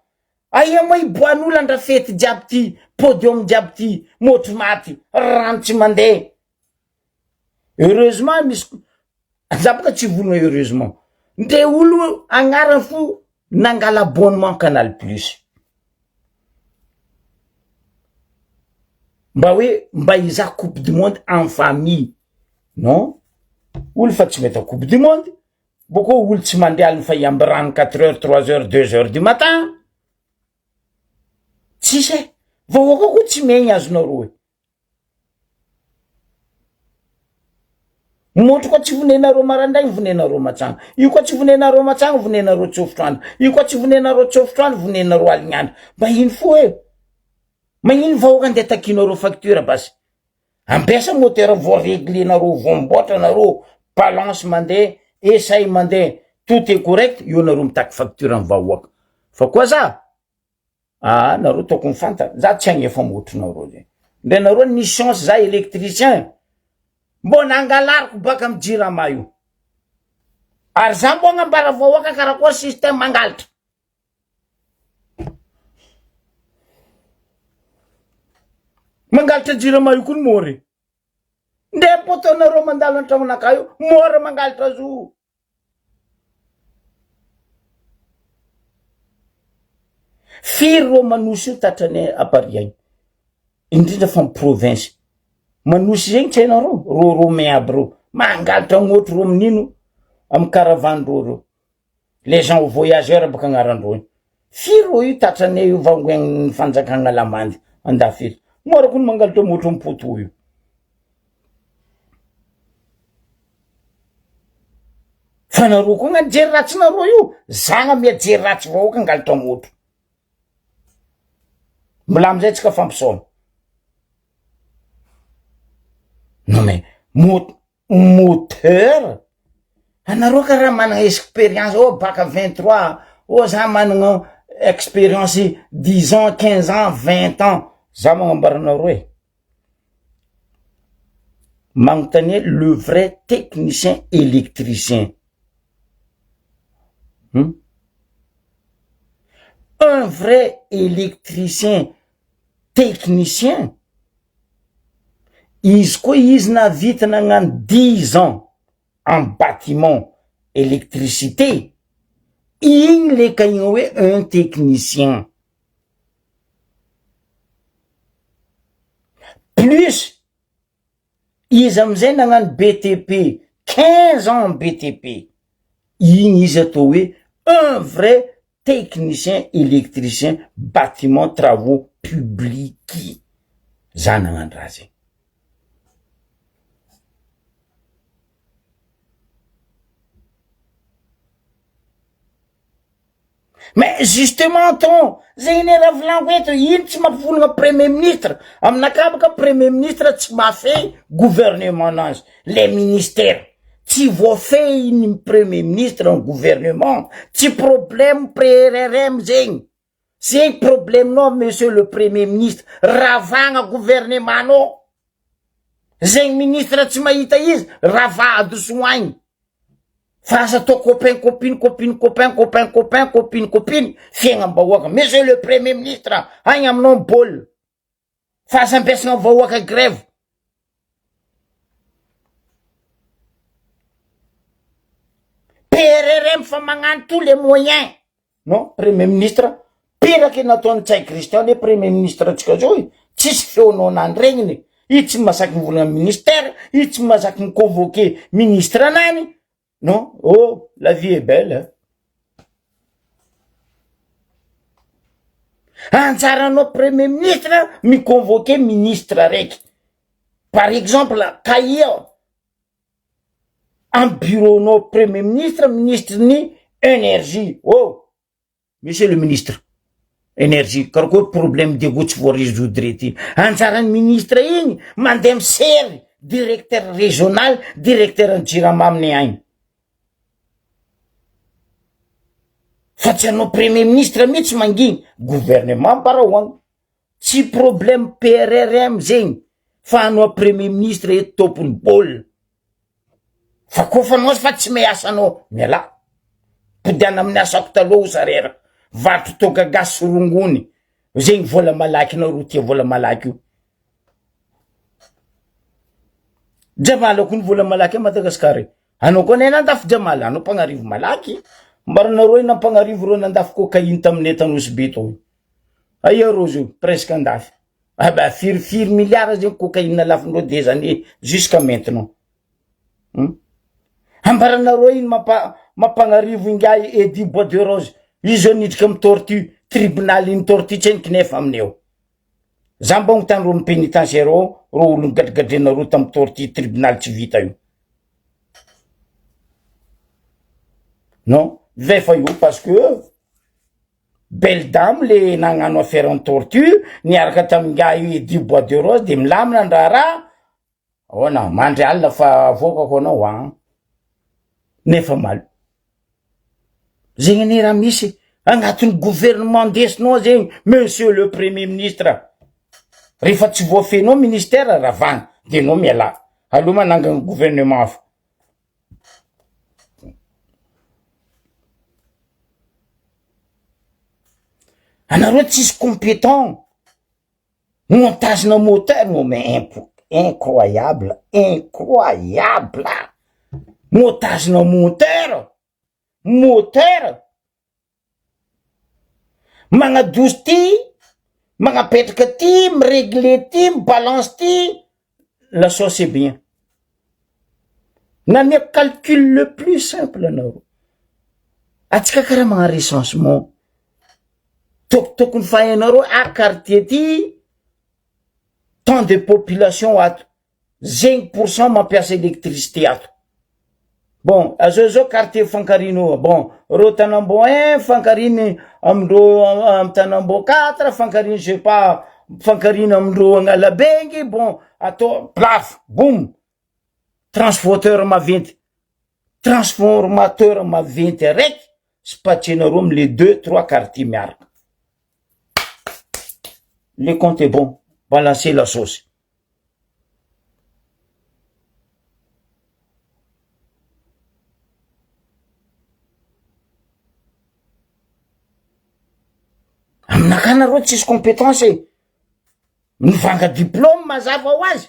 Aia moa iboahan'olo andra fety jiaby ty, podium jiaby ty, môtro maty, rano tsy mandeha. Heureusement misy za boka tsy vonona heureusement ndre olo agnarany fo nangala abonnement canal plus mba hoe mba hizaha coupe du monde en famille non olo fa tsy mahita coupe du monde boko olo tsy mandeha aliny fa hiamby rano quatre heures trois heures deux heures du matin tsisy e vahoaka koa tsy miaigny azonareo e Motro koa tsy vonenareo maraindray vonenareo matsagna, io koa tsy vonenareo matsagna vonenareo tsofotro andro, io koa tsy vonenareo tsofotro andro vonenareo aligny andro, mba ino fo e? Magnino vahoaka andeha takinareo facture basy? Ampiasa moteur vao reglenareo vao miboatra nareo, balance mandeha, essai mandeha, tout est correct, eo nareo mitaky facture amy vahoaka, fa koa za? Aa nareo tokony fantany, za tsy agnefa motronareo zegny, ndre nareo nisy chance za electricien mbô nangalariko baka amy jirama io, ary za mbô agnambara vahoaka karakory système mangalatra. Mangalatra jirama io koa ny môra e, ndre poteau-nareo mandalo an-tragnonakahy io môra mangalatra azy io. Firy reo manosy io tatrany à Paris agny, indrindra fa amy province, manosy zegny tsy hainareo, reo romain aby reo, mangalatra agnotry reo amin'ino, amy caravane reo reo, les gens voyageurs baka agnarandreo io, firy reo io tatranay io vangoen'ny fanjakana lamandy andafy eto, mora koa ny mangalatra motro amy poteau io. Fa nareo koa nga nijery ratsy nareo io, za nga miajery ratsy vahoaka angalatra motro. Mbola amizay tsika fampisaona. Non mais mot- moteur anareo karaha managna experience oh bac 23 oh za managna experience dix ans quinze ans vingt ans za magnambara anareo e. Magnontania le vrai technicien électricien hum un vrai électricien technicien izy koa izy nahavita nagnano dix ans en batiment électricité igny le kahigna hoe un technicien. Plus izy amizay nagnano BTP quinze ans en BTP igny izy atao hoe un vrai technicien électricien batiment travaux publics za nagnano raha zegny. Mais justement ton, zegny anie raha volaniko eto, ino tsy mampivolagna premier ministre, aminakahy baka premier ministre tsy mahafehy gouvernement nazy, le ministère, tsy voafehiny premier ministre ny gouvernement, tsy problème PRRM zegny, zegny problème nao monsieur le premier ministre, ravagna gouvernement nao, zegny ministre tsy mahita izy, rava adoso agny. Fa aza atao copain copine copine copain copain copain copine copine fiaignam-bahoaka. Monsieur le premier ministre, agny aminao ny baolina. Fa aza ampiasana vahoaka grève. PRRM fa magnano tous les moyens. Non, premier ministre, pire que nataon'i Ntsay Christian le premier ministre antsika zao e. Tsisy feonao nandregniny. Izy tsy masaky mivolagna amy ministère, izy tsy masaky mi-convoquer ministre anany. Non, oh, la vie est belle. Anjaranao premier ministre mi-convoquer ministre araiky. Par exemple, kahia Am bureau nao premier ministre ministre ny energie oh monsieur le ministre energie karakory problème Diego tsy voa resoudre ty anjaran'ny ministre igny mandeha misery directeur regional directeur ny jirama amin'ny agny fa tsy anao premier ministre mihitsy manginy gouvernement mbarahoagna Tsy problème PRRM zegny fa anao premier ministre eto tompony baolina. Fa kofa anao fa tsy mahay asanao mialà. Podiana amin'ny asako taloha osa reraka. Varotra toaka gasy sy rongony. Zegny vola malaky nareo tia vola malaky io. Jamala koa ny vola malaky a Madagascar e. Anao koa anie nandafy Jamala, anao mpagnarivo malaky. Mbaranareo io nampagnarivo reo nandafy cocaïne taminay Tanosy be tao io. Aia rô zio presque andafy. Ah bah firy firy milliards zegny cocaïne lafondreo des années jusqu'à maintenant. Hum? Ambaranareo iny mampa mampagnarivo ingahy Eddy bois de rose. Izy zao niditra amy tortue, tribunal iny tortue tsendriky nefa aminy eo. Za mba agnontany reo amy pénitentiaire ao, reo olo nigadrigadrenareo tamy tortue tribunal tsy vita io. Non, vefa io parce que Belle dame le nagnano affaire en tortue niaraka tamin'ingahy Eddy bois de rose de milamina ny raharaha, ahoana mandry alina fa avoakako anao an, nefa mal zegny anie raha misy agnatin'ny gouvernement ndesinao zegny monsieur le premier ministre, rehefa tsy voafehinao ministère ravagna de anao mialà, aleo manangana gouvernement hafa. Anareo tsisy compétent montage-na moteur non mais impo- incroyable incroyable montage-na moteur moteur Magnadoso ty, magnapetraka ty, mi-regler ty, mi-balance ty, la sauce est bien. Nameko calcul le plus simple anareo. Atsika karaha magnano recensement. Tokotokony fa hainareo ah quartier ty, tant de population ato. Zegny pour cent mampiasa électricité ato. Bon, azao zao quartier Fankarino io, bon, reo Tanambo un, Fankariny amindreo amy Tanambo quatre, Fankariny je sais pas, Fankariny amindreo Agnalabengy, bon, atao plaf, boum, transformateur maventy, transformateur maventy araiky, spatchenareo amle deux, trois quartier miaraka. Le compte est bon, balancez la sauce. Aminakahy nareo tsisy compétence e, mivanga diplôme mazava ho azy.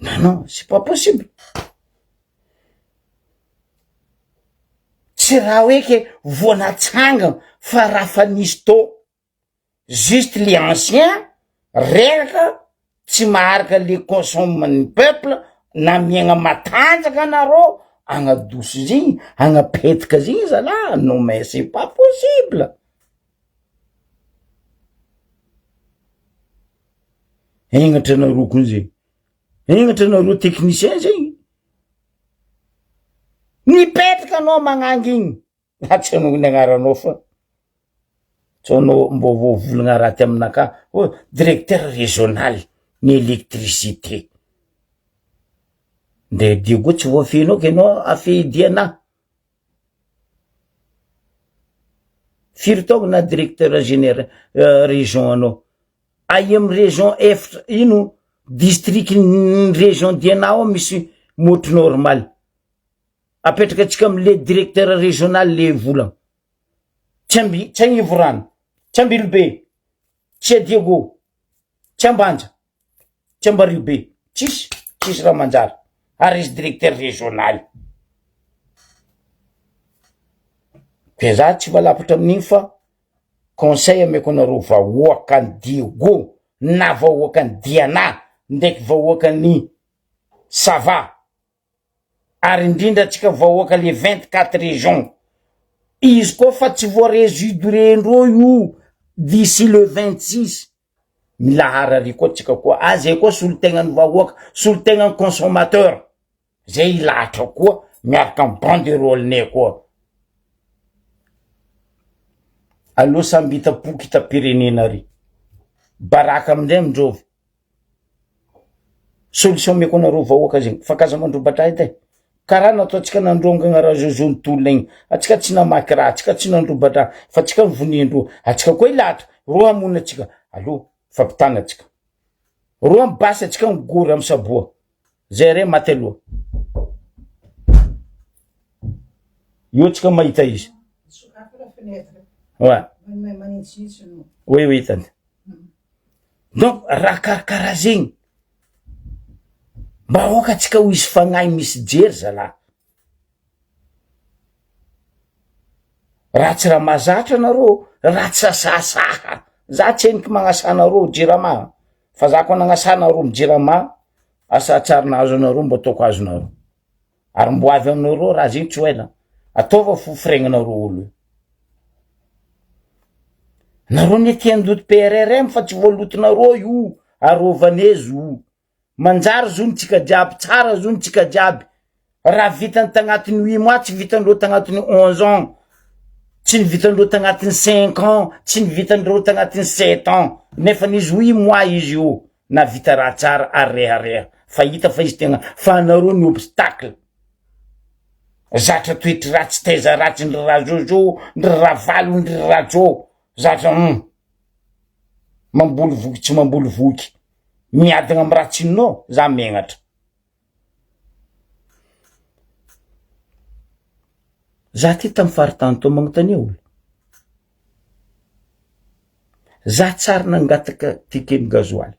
Non non, c'est pas possible. Tsy raha hoe ke vao natsangana fa raha fa nisy tao. Juste le ancien reraka tsy maharaka le consomme ny peuple na miaigna matanjaka anareo. Agnadoso zegny, agnapetaka zegny zalah, non mais c'est pas possible. Hegnatra anareo koa zegny, hegnatra anareo technicien zegny. Mipetraka anao magnangy igny, na tsy anao ny agnaranao fa tsy anao mbô voavolagna raty aminakahy, oh directeur régional ny électricité. Ndre Diego tsy voafehinao ke anao afehy dianà. Firy taogno na directeur général région anao? Aia amy région efatra ino district ny région dianà ao misy môtro normal? Apetraka atsika amle directeur régional le volagna. Tsy ambi- tsy Agnivorano, tsy Ambilobe, tsy a Diego, tsy Ambanja. Tsy ambario be, tsisy, tsisy raha manjary, ary izy directeur régional. De za tsy valapatra amin'igny fa conseil ameko anareo vahoakan'i Diego na vahoakan'i Diana ndraiky vahoakan'i Sava ary indrindra antsika vahoaka le 24 régions, izy koa fa tsy voa-résoudre-ndreo io d'ici le 26 Milahara ary koa tsika koa, ah zay koa solontegnan'ny vahoaka, solontegnan'ny consommateur, zay hilahatra koa miaraka amy banderole-nay koa. Aleo samby hita-poko hita-pirenena ary. Baraka amindray amindreo. Solution omeko anareo vahoaka zegny, fa k'aza mandrobatra edy e. Karaha nataontsika nandrongagna Rajojo ny tolona igny, atsika tsy namaky raha, atsika tsy nandrobatra fa atsika nivonian-droa, atsika koa hilahatra, roa hamono atsika, aleo fampitana atsika, roa amy basy atsika migory amy saboa, zay re maty aloha, eo tsika mahita izy, oa, oui oui tante, donc raha karakaraha zegny. Mba aoka tsika ho hisy fagnahy misy jery zalahy. Raha tsy raha mahazatra anareo, raha tsy sasasaha, za tsy heniky magnasa anareo jirama, fa za koa nagnasa anareo amy jirama, asa tsary nahazo anareo mbo ataoko azonareo, ary mbo avy aminareo raha zegny tsy ho ela, ataova fo firegnanareo olo io. Nareo anie te handoto PRRM fa tsy voalotonareo io, arovanay zo. Manjary zo ny tsika jiaby, tsara zo ny tsika jiaby. Raha vitany tagnatin'ny huit mois tsy vitandreo tagnatin'ny 11 ans, tsy ny vitandreo tagnatin'ny cinq ans, tsy ny vitandreo tagnatin'ny sept ans, nefa izy huit mois izy io nahavita raha tsara ary rehareha fa hita fa izy tegna fa anareo ny obstacle. Zatra toetry ratsy taiza ratsy ndry Rajojo, ndry Ravalo, ndry Rajo, zatra hum. Mamboly voky tsy mamboly voky, miadagna amy raha tsy ninao, za megnatra. Za ty tamy faritany tô magnotania olo. Za tsary nangataka ticket gasoil.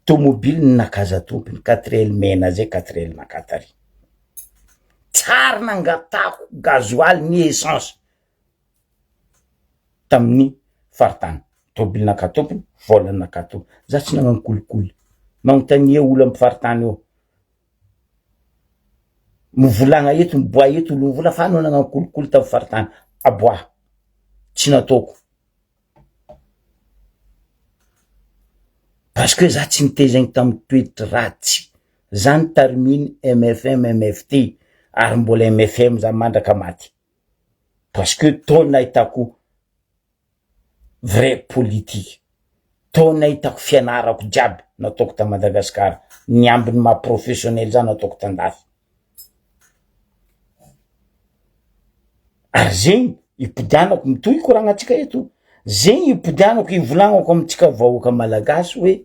Tomobily ny nakaza tompony, quatre L mena zay, quatre L naka tary. Tsary nangatako gasoil ny essence. tamin'ny faritany, tôbily naka tompony, vôla naka tompony, za tsy nagnano kolikoly, magnontania olo amy faritany eo, mivolagna eto miboaha eto olo mivola fa anao nagnano kolikoly tamy faritany, aboaha, tsy nataoko, parce que za tsy nitezaigny tamy toetry ratsy, za nitariminy MFM MFT ary mbola MFM za mandraka maty. Parce que tao nahitako vrai politique, tao nahitako fianarako jiaby nataoko ta Madagascar, ny ambiny maha professionnel za nataoko tandafy. Ary zegny ipodianako mitohy koragnantsika eto, zegny ipodianako ivolagnako amitsika vahoaka malagasy hoe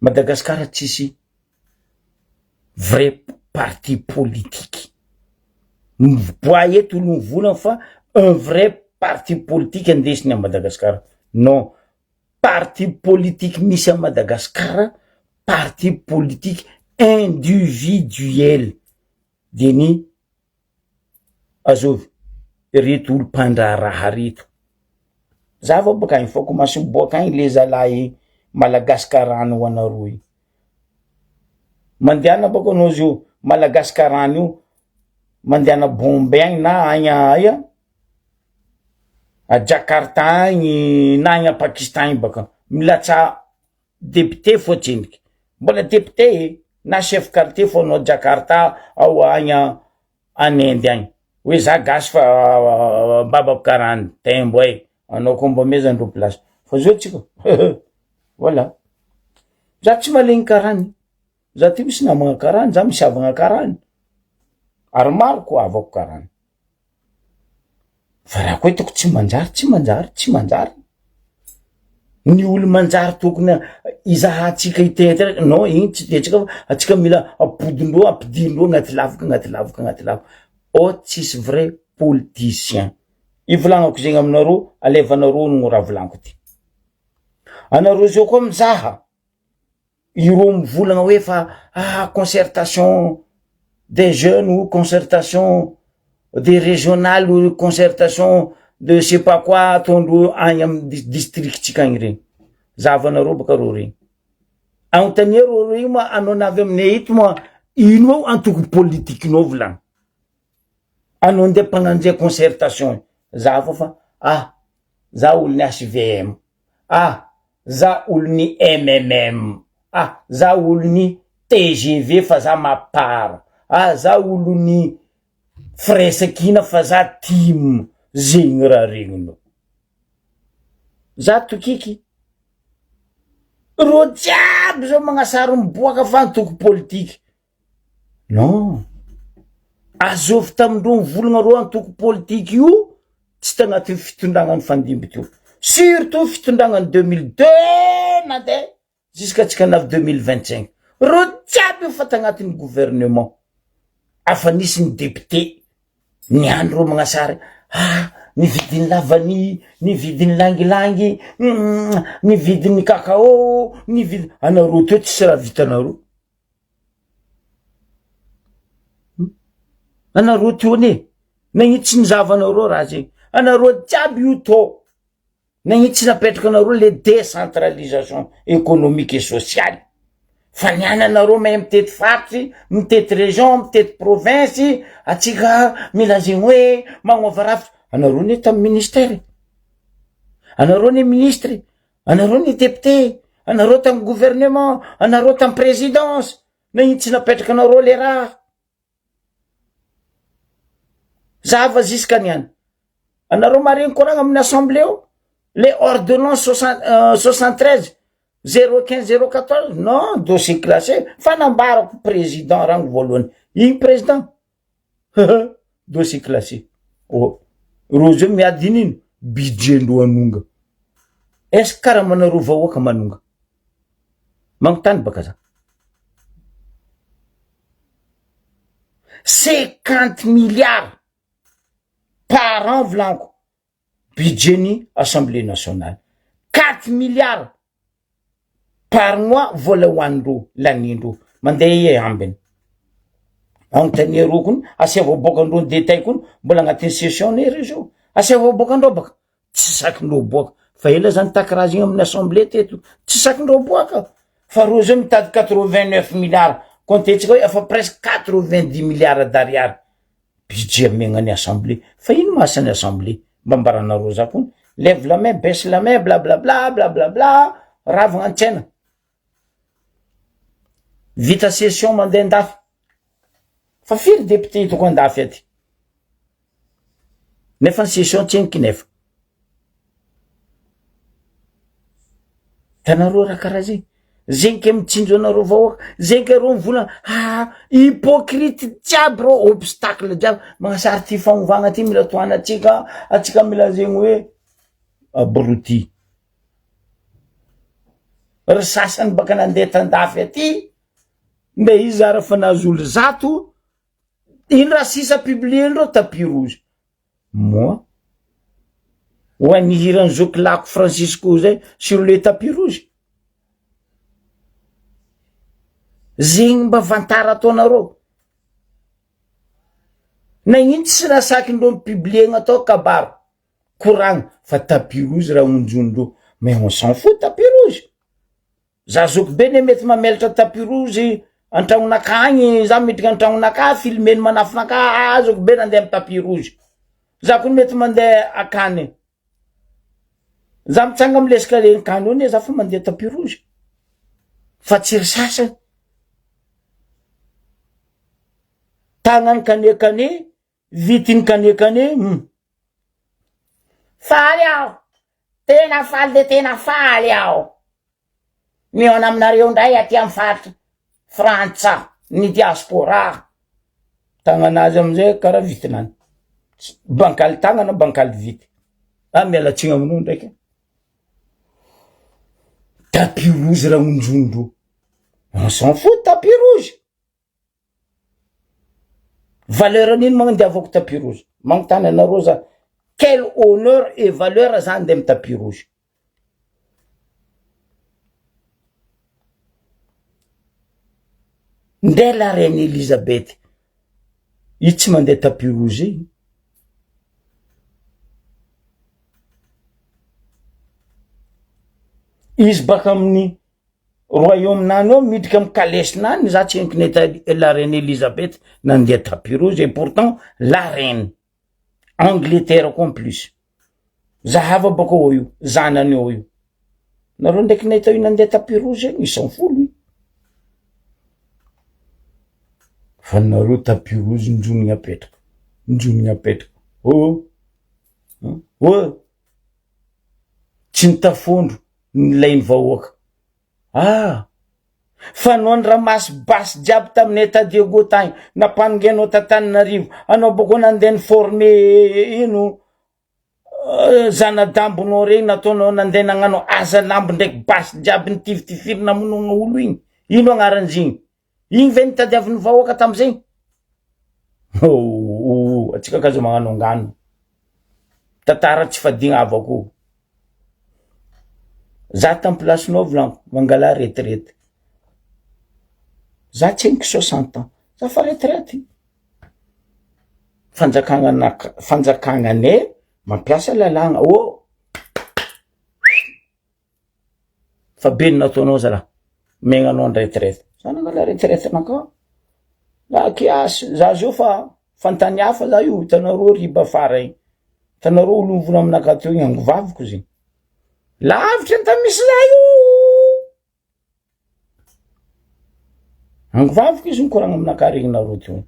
Madagasikara tsisy vrai parti politique, miboaha eto olo mivolagna fa un vrai parti politique andesiny a Madagasikara, non parti politique misy a Madagasikara parti politique individuel de ny Azovy reto olo mpandraharaha reto, za vao baka agny fa commence miboaka agny le zalahy Malagasy karana ho anareo io. Mandehana bako anao zio Malagasy karana io mandehana Bombay agny na agny aia a Jakarta agny na agny a Pakistan agny baka milatsaha député fô tsendriky mbola député e na chef quartier fô anao Jakarta ao agny any Inde agny hoe za gasy fa babako karana tembo e anao koa mba omeza ndreo place fa zao tsika voilà za tsy malegny karany za ty misy namagna karany za misy havagna karany ary maro koa havako karany fa raha koa hitako tsy manjary tsy manjary tsy manjary ny olo manjary tokony izahantsika itetra non igny tsy tiantsika fa atsika mila ampodindreo ampidindreo agnaty lavaka agnaty lavaka agnaty lavaka oh tsisy vrai politicien ivolagnako zegny aminareo alevanareo no raha volaniko ty anareo zao koa mizaha ireo mivolagna hoe fa ah concertation des jeunes ou concertation des régionales ou concertation de sais pas quoi ataondreo agny amy districtsika agny regny, zahavanareo baka reo regny, agnontania reo regny moa anao navy aminay eto moa ino ao antoko politikinao volagno, anao ndeha mpagnanjehy concertation, zahava fa ah za olon'ny HVM, ah za olon'ny MMM, ah za olon'ny tgv fa za mapar, ah za olon'ny firaisankina fa za tim, zegny raha regninao. Za tokiky, reo jiaby zao magnasary miboaka fa antoko politiky, Non, azovy tamindreo mivolagna reo antoko politique io tsy tagnatin'ny fitondragna nifandimby teo, surtout fitondragna ny 2002 nandeha jusqu'à tsika navy 2025, reo jiaby io fa tagnatin'ny gouvernement, afa nisy ny député niany reo magnasary ah ny vidin'ny lavany, ny vidin'ny langilangy, ny vidin'ny cacao, ny vidi-, anareo teo tsisy raha vitanareo. Anareo teo anie, nagnino tsy nizahavanareo raha zegny, anareo jiaby io tô, nagnino tsy napetraka anareo le décentralisation économique et sociale, fa niany anareo mahay mitety faritry, mitety région, mitety province, atsika mila zegny hoe magnova rafitra, anareo anie tamy ministère, anareo anie ministre, anareo anie député, anareo tamy gouvernement, anareo tamy présidence, nagnino tsy napetraka anareo le raha, zava ziska niany, anareo maregny koragna amin'ny assemblée ao, le ordonnance 73 015 014, non dossier classé, fa nambarako président rango voalohany, igny président dossier classé, oh reo zao miady ino ino budget ndreo anonga, est ce karamanareo vahoaka manonga, magnontany baka za, 50 milliards par an volaniko budget ny assemblée nationale, 4 milliards par mois vola hoanindreo lanindreo mandeha e ambiny, agnontania reo kony asiavo aboakandreo ny détail kony mbola agnatin'ny session ne reo zao, asiavo aboakandreo baka tsy sakindreo boaka fa ela zany taky raha zegny amin'ny assemblée teto tsy sakindreo boaka fa reo zao mitady 89 milliards comptetsika hoe efa presque 90 milliards d'ariary budget amegna ny assemblée, fa ino ma asan'ny assemblée mba ambaranareo za kony lève la main baisse la main blablabla blablabla ravagna an-tsena vita session mandeha andafy fa firy député hitako andafy aty nefa ny session tseniky nefa Hitanareo raha karaha zegny, zegny ke mitsinjo anareo vahoaka, zegny ke reo mivolagna ah hypocrite jiaby reo, obstacle jiaby, magnasary ty fanovagna ty mila tohanatsika, atsika mila zegny hoe abruti, ry sasany baka nandeha tandafy aty, mbe izy zara fa nahazo olo zato, ino raha sisa publier-ndreo tapis rouge. Moi? Ho an'ny hiran'i Zoky Lako Francisco zay sur le tapis rouge? Zegny mba vantara ataonareo? Nagnino tsy nasakindreo ni-publier-gna tao kabaro, koragna fa tapis rouge raha onjonindreo, mais on s'en fout tapis rouge. Za zoky be ne mety mamelatra tapis rouge. Antragnonakà agny, za miditra antragnonakà, filmeny manafinakà, azoko be nandeha amy tapis rouge. Za koa mety mandeha akany. Za mitsanga amy l'escalier akany eo anie za fa mandeha tapis rouge. Fa tsy ry sasany. Tagnany kanekane, vitiny kanekane, hum. Faly aho, tena faly de tena faly aho. Mihaona aminareo indray aty amin'ny faritra Frantsa, ny diaspora. Tagnanazy amizay karaha vitinany. Bankaly tagnana, bankaly vity. Ah, miala tsiny aminao ndraiky. Tapis rouge raha ondrondro. On s'en fout tapis rouge. Valeur an'ino moa andiavako tapis rouge? Magnontany anareo za, quel honneur et valeur za andeha amy tapis rouge? Ndeha la reine Elizabeth, io tsy mandeha tapis rouge igny. Izy baka amin'ny Royaume nany ao miditra amy kalesy nany za tsy henoko nahita la reine Elizabeth nandeha tapis rouge et pourtant la reine Angleterre koa en plus zahava baka ao io zanany ao io nareo ndraiky nahita io nandeha tapis rouge ils s'en fout lui fa nareo tapis rouge ndronigna apetraka ndronigna apetraka oh oh tsy ny tafondro nilain'ny vahoaka. Ah! Fa anao niramasy basy jiaby taminay ta Diego tagny, nampanongainao t'Antananarivo, anao bôkô nandeha ni-former ino zana-dambonao regny nataonao nandeha nagnano hazalambo ndraiky basy jiaby nitifitifirina namonoana olo igny, ino agnaran'izy igny? Igny ve nitadiavin'ny vahoaka tamizegny? Oh, atsika ka aza magnano angano. Tantara tsy fadiagna havako io. Za tam plasinao volaniko, mangala retraite. Za tsy henoko 60 ans, za fa retraite. Fanjakagna anaka- fanjakagnanay mampiasa lalàgna, oh! Fa be ny nataonao zalahy, omegna anao ny retraite, za nangala retraite nakà, za kiasy, za zio fa fantany hafa za io, hitanareo riba afara igny, hitanareo olo mivola aminakahy teo igny angovaviko zegny, lavitra ny tany misy za io. Angovaviko izy mikoragna aminakahy regninareo teo.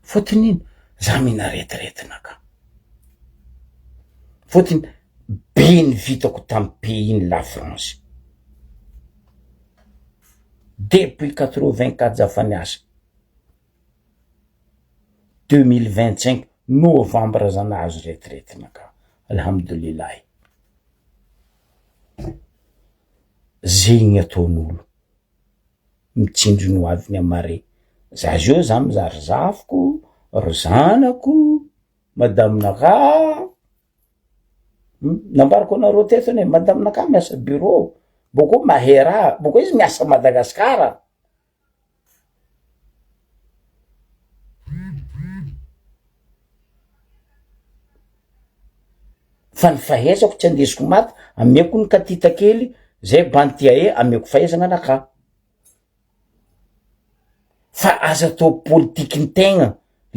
Fôtony ino? Za mihina retraite-na ka. Fôtony be ny vitako tamy pays ny la France. Depuis 84 za fa niasa. 2025 novembre za nahazo retraite-na ka. Alhamdoulilahy. Zegny ataon'olo. Mitsinjo ny hoaviny amare. Za zio za mizaha ry zafiko, ry zanako, madame-nakahy, nambarako anareo teto anie, madame-nakahy miasa bureau, bôkô mahay raha, bôkô izy miasa Madagasikara. Fa ny fahaizako tsy andesiko maty, ameko ny katita kely zay bandy tia ahy, ameko fahaizana anakahy. Fa aza atao politikin-tegna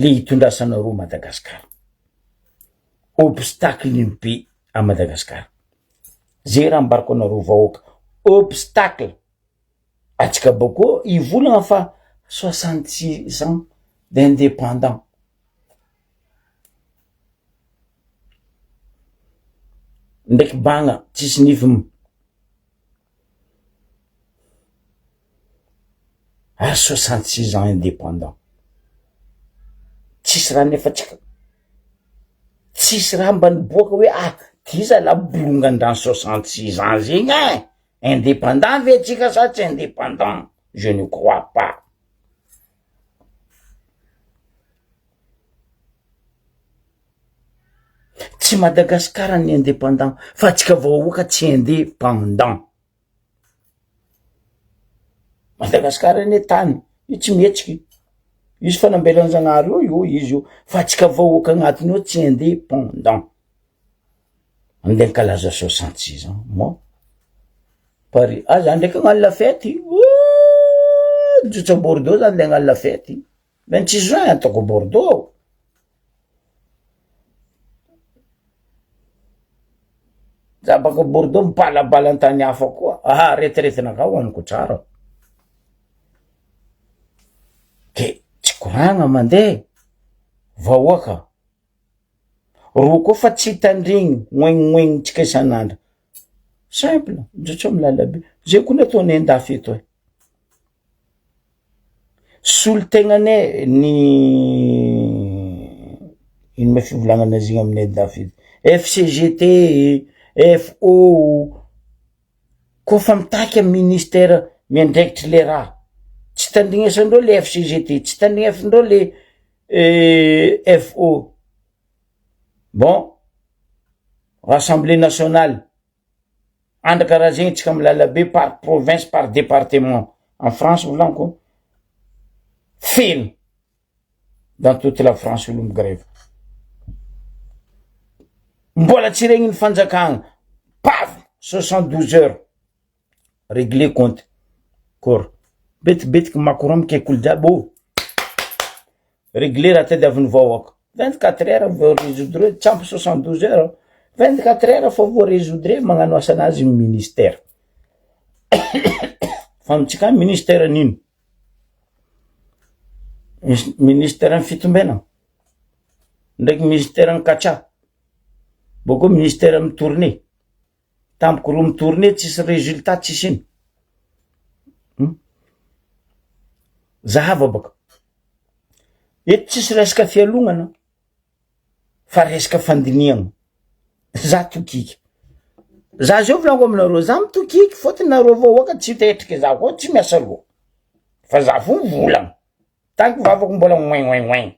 le itondrasanareo Madagasikara. Obstacle io be a Madagasikara. Zay raha ambarako anareo vahoaka, obstacle. Atsika bôkô hivolagna fa 66 ans d'indépendant. Ndraiky bagna tsisy nifiny. Ary 66 ans indépendant. Tsisy raha nefa tsika, tsisy raha mba niboaka hoe ah ty zala bolongan-drano 66 ans zegny ein! Indépendant ve tsika sa tsy indépendant? Je ne crois pas. Tsy Madagasikara ny indépendant fa atsika vahoaka tsy indépendant. Madagasikara anie tany io tsy mihetsiky, izy fa nambelan'i-Zagnahary eo io izy io fa atsika vahoaka agnatiny ao tsy indépendant. Andeha ankalaza 66 ans moi. Paris. Ah za ndraiky hagnano la fety, ooh mijotso à Bordeaux za ndeha hagnano la fety, 26 juin ataoko à Bordeaux. Za baka Bordeaux mibalabala an-tany hafa koa, aha retraite-nakah hoaniko tsara. De tsy koragna mandeha vahoaka, ro koa fa tsy tandregny moignomoignintsika isan'andro, simple mijotso amy lalabe, zay koa nataonay andafy eto e, solontegnanay ny ino ma fivolagnana azy igny aminay andafy eto, FCGT, FO, kôfa mitaky amy ministera miandraikitry le raha, tsy tandrignesandreo le FCGT, tsy tandrignesandreo le FO, bon rassemblée nationale. Andra karaha zegny tsika amy lalabe par province par département en France volaniko feno dans toute la France olo migrevy mbola tsy regniny fanjakagna paf 72 heures Regler compte kor betibetiky Macron mikaiky olo jiaby ô regler raha tadiavin'ny vahoaka 24 heures vao resoudre tsy ampy 72 heures 24 heures fa vao resoudre magnano asanazy ny ministère fa amintsika any ministère n'ino ministère ny fitombenana ndraiky ministère ny kacha bôkeo ministère ny tournée Tampoka roa mi-tourner tsisy résultat tsisy ino. Hum. Zahava baka. Eto tsisy resaka fialognana fa resaka fandinihana. Za tokiky. Za zao volaniko aminareo, za mitokiky fôtony nareo vahoaka tsy tetriky za koa tsy miasa loha. Fa za fo mivolagna. Tant que vavako mbola oin oin oin.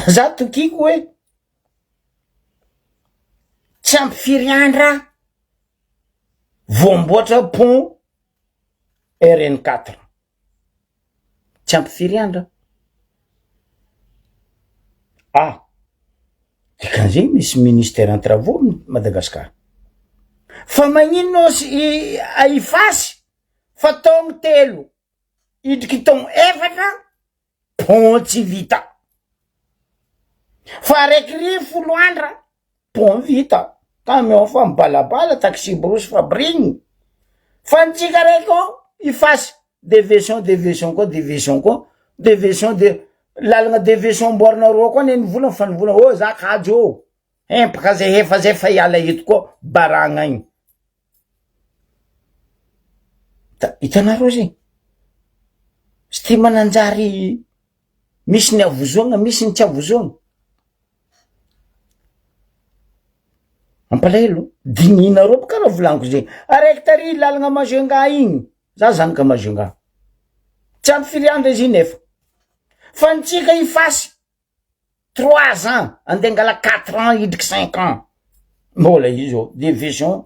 Za tokiko hoe Tsy ampy firy andra voamboatra pont RN 4 tsy ampy firy andra ah dikan'izay misy ministère en travaux Madagascar fa magnino sy ifasy fa taogno telo idriky taogno efatra pont tsy vita fa araiky ry folo andra pont vita camion fa mibalabala taxi brousse fa brigny fa ny tsika raiky ao ifasy deviation deviation koa deviation koa deviation de lalagna deviation amboarina roa koa ne ny volana fa ny volana ô za kajo ô empaka zay hefa zay fa hiala eto koa baragna igny Hitanareo zegny, tsy tia mananjary misy ny havozoagna misy ny tsy havozoagna, mampalahelo, dinihinareo boka raha volaniko zegny, araiky tary lalagna Majunga igny, za zanaka Majunga, tsy ampy firy andro izy iny nefa, fa ny tsika ifasy. Trois ans andeha angala quatre ans hidriky cinq ans mbola izy eo deviation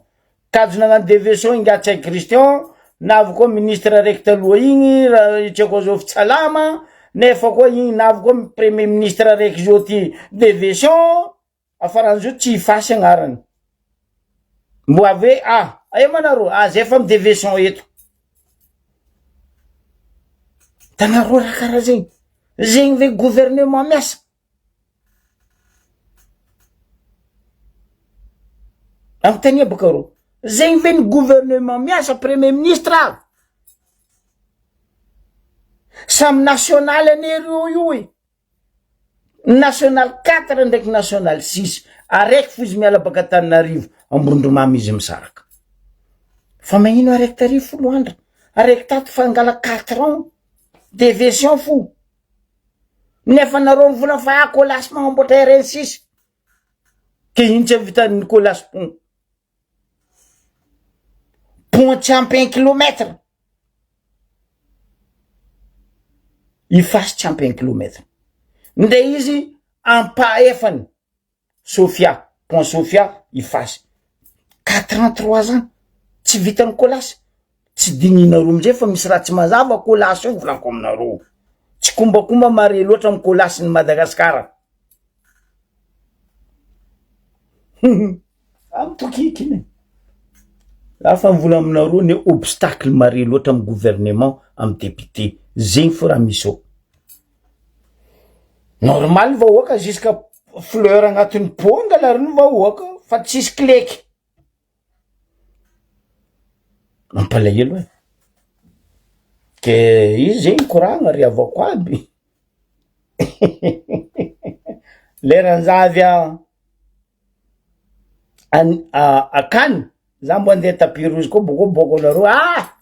kajy nagnano deviation ingahy Ntsay Christian na avy koa ministre raiky taloha igny raha tsy haiko azovy tsalama nefa koa igny na avy koa premier ministre raiky zao ty deviation Afaran'izao tsy hifasy agnarany. Mbo avy hoe ah, aia ma nareo? Ah, zay fa mi-deviation eto. Hitanareo raha karaha zegny? Zegny ve gouvernement miasa? Anontania baka rô. Zegny ve ny gouvernement miasa premier ministre avy? Samy national anie reo io e. National 4 ndraiky national 6 araiky fo izy miala baka Antananarivo Ambondromamy izy misaraka fa magnino araiky tary folo andro araiky tato fa angala 4 ans deviation fo nefa nareo mivola fa ah colas magnamboatra RN 6 ke ino tsy avitan'ny colas pont Pont tsy ampy un kilomètre. Ifasy tsy ampy un kilomètre. Ndre izy ampahefany Sofia, pont Sofia Ifasy. Quatre ans, trois ans tsy vitan'ny colas. Tsy dinihinareo amizay fa misy raha tsy mazava colas io volaniko aminareo. Tsikombakomba mare loatra amy colas ny Madagasikara. Amiko kikiny. Za fa mivola aminareo ny obstacle mare loatra amy gouvernement amy député zegny fo raha misy eo. Normal vahoaka jusqu'à fleur agnatin'ny pot angalarin'ny vahoaka fa tsisy kleky. Mampalahelo e. Ke izy zegny koragna ry havako aby. Leran'zavy a any akany za mbo andeha tapis rouge koa boko boko nareo ah!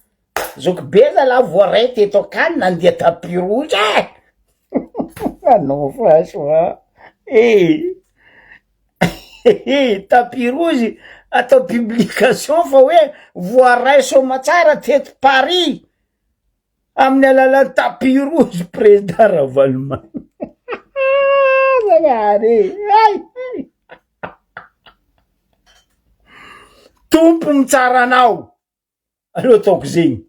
Zoky be zalahy voaray teto akany nandeha tapis rouge eh! Anao franchement eh! Tapis rouge atao publication fa hoe voaray soamatsara teto Paris amin'ny alalan'ny tapis rouge président Ravalomanana. Zagnahary e! Hay hay! Tompo mitsara anao. Aleo ataoko zegny.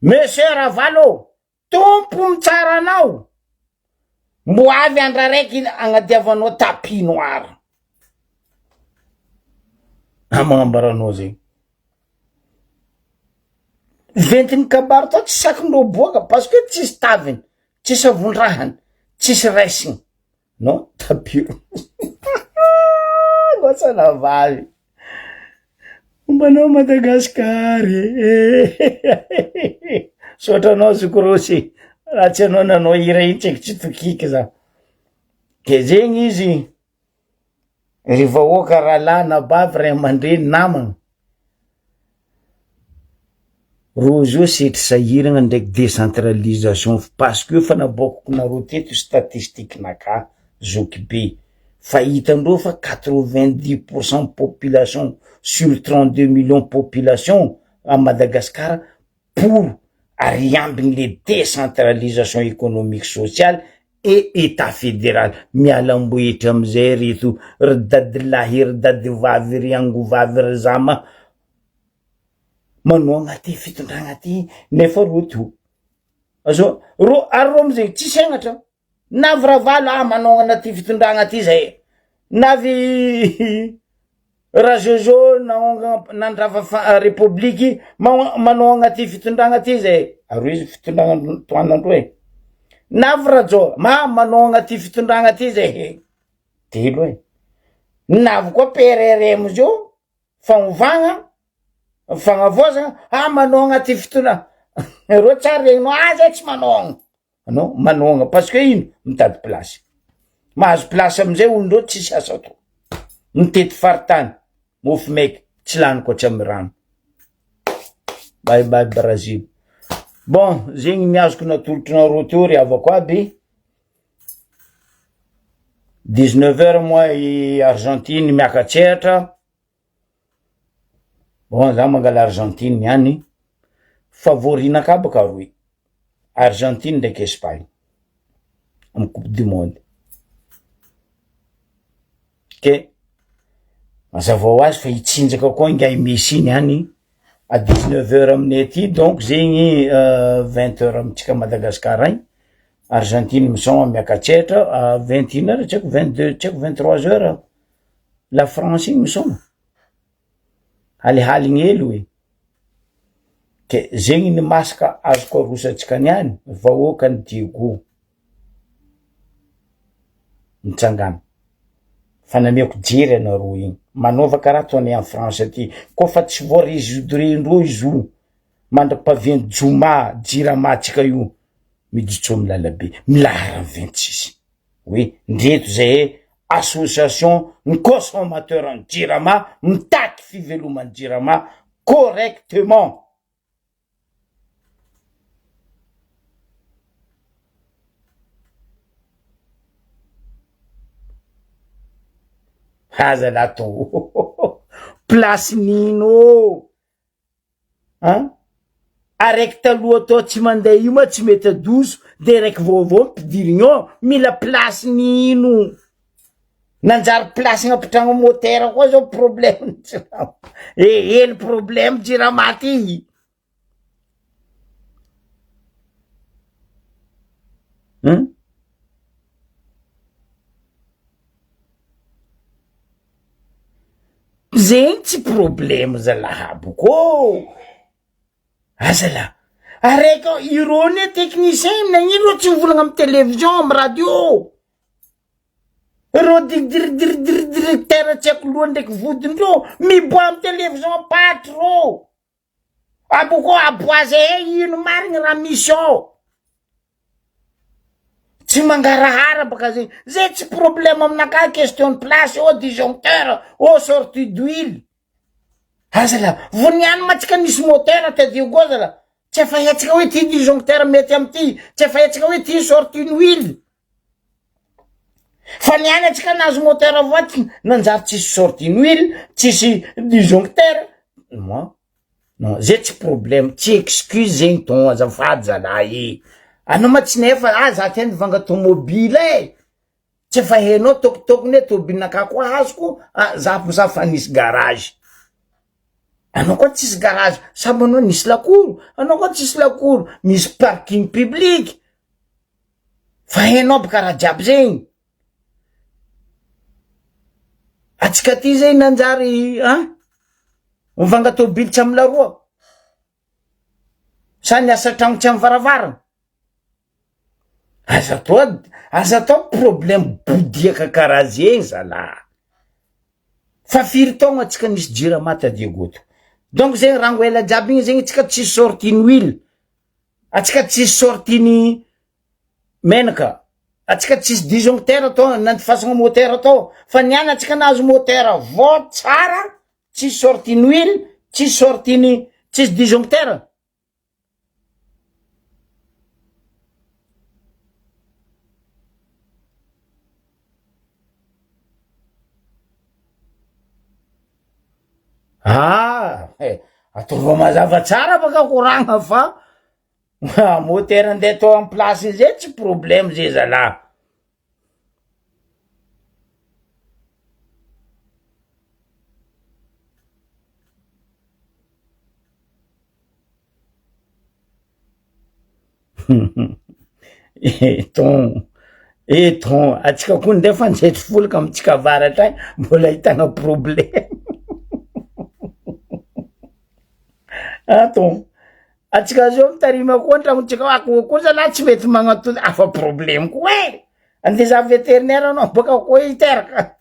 Monsieur Ravalo ô, Tompo mitsara anao. Mbo avy andro araiky agnadiavanao tapis noir. Amanambaranao zegny. Ventin'ny kabary tao tsy sakin'ireo boaka parce que tsisy taviny, tsisy avondrahany, tsisy raisiny. Non, tapis rouge. Loatsana vavy. Momba anao Madagascar e. Misaotra anao zoky Rossy. Raha tsy anao nanao hira iny tsaiky tsy tokiky za. De zegny izy ry vahoaka rahalahy anabavy ray aman-dreny namagna. Rô zao setry sahiragna ndraiky décentralisation parce que efa naboakako nareo teto statistique naka zoky be fa hitandreo fa 90 pourcent population sur 32 millions population à Madagascar pour ary ambiny le décentralisation économique sociale et état fédéral miala ambohitra amizay reto ry dadilahy ry dadivavy ry angovavy ry zama manohagna ty fitondragna ty nefa rô to azo rô ary rô amizay tsisy hegnatra na avy ravalo ah manohagna ty fitondragna ty zay na avy rajojo naongana nandrava fa- repobliky ma- manohagna ty fitondragna ty zay aroy izy fitondragna tohanandreo e na avy rajo ma manohagna ty fitondragna ty zay telo e na avy koa PRRM zio Fanovagna, fagnavaozagna, ah manohagna ty fitondra, reo tsary regninao, ah zay tsy manohagna, anao manohagna parce que ino mitady place, mahazo place amizay olondreo tsisy asa atao, mitety faritany, mofo maiky tsy laniko hatramy rano, bye bye Brazil, bon zegny ny azoko natolotrinareo teo ry havako aby. 19 heures moa i Argentine miaka-tsehatra, bon za mangala Argentine ihany, favori-nakà baka roy, Argentine ndraiky Espagne amy coupe du monde, ke mazava ho azy fa hitsinjaka koa ingahy Messi niany à 19 heures aminay aty donc zegny 20 heures amitsika Madagascar agny. Argentine misaoma miakatsehatra à 21 heures tsy haiko 22 tsy haiko 23 heures la France igny misaoma alihaligny hely oe, ke zegny ny masaka azoko arosantsika niany vahoakany Diego mitsangana fa nameko jery anareo igny manaova karaha ataonay en France aty koa fa tsy voa resoudre-ndreo izy io mandra-pahavian'ny joma jirama tsika io miditso amy lalabe milahara 26 hoe ndreto zay association ny consommateur ny jirama mitaky fiveloman'ny jirama correctement. Aza lahy tô place nino. An! Araiky taloha tao tsy mandeha io ma tsy mety adoso de raiky vaovao ampidirigny ao, mila place ny ino? Nanjary place gn'ampitragno motera koa zao problème ny jirama, e hely problème jirama ty. Hum? Zegny tsy problème zalahy aby kô! Azalahy, araiky ao, ireo anie technicien nagnino reo tsy mivolagna amy télévision, amy radio? Reo dir-dir-dir-dir-directeur tsy haiko loha ndraiky vodindreo miboaha amy télévision patro reo! Abôkô aboazehay ino marigny raha misy ao? Tsy mangarahara baka zegny, zay tsy problème aminakahy question ny place ô disjoncteur ô sortie d'huile, aza la vo niany ma tsika nisy moteur tadio koa aza la tsy efa haintsika hoe ty disjoncteur mety amty, tsy efa haintsika hoe ty sortie ny huile, fa niany atsika nahazo moteur voaty nanjary tsisy sortie ny huile, tsisy disjoncteur, moi. Non, zay tsy problème, tsy excuse zegny ton azafady zalahy e! Anao ma tsy nefa ah za ty nivanga tomobile e! Tsy efa hainao tokotokony hoe tomobilinakahy koa azoko, ah za za fa nisy garage, anao koa tsisy garage, samby anao nisy lakoro, anao koa tsisy lakoro, misy parking public, fa hainao aby karaha jiaby zegny. Atsika ty zay nanjary an, mivanga tôbily tsy amy laroa, sa niasa tragno tsy amy varavarana, aza atao aza atao problème bodiaka karaha zegny zalah, fa firy taogno atsika nisy jirama ta Diego to, donc zegny rango ela jiaby igny zegny tsika tsisy sortie ny huile, atsika tsisy sortie ny menaka, atsika tsisy disjoncteur tao nandifasagna moteur tao fa niany atsika nahazo moteur vao tsara tsisy sortie ny huile tsisy sortie ny tsisy disjoncteur. Ah, eh, ataova mazava tsara baka koragna fa Moteur andeha atao en place zay tsy problème zay zalah. Eton, eton, atsika koa ndefa fanjaitry folaka amitsika avaratra agny mbola ahitana problème. Aton. Atsika zao mitarimy akoho antragnontsika ao, akoho koa zalahy tsy mety magnatody afa problème koa e! Andeha hizaha vétérinaire anao bôka akoho hiteraka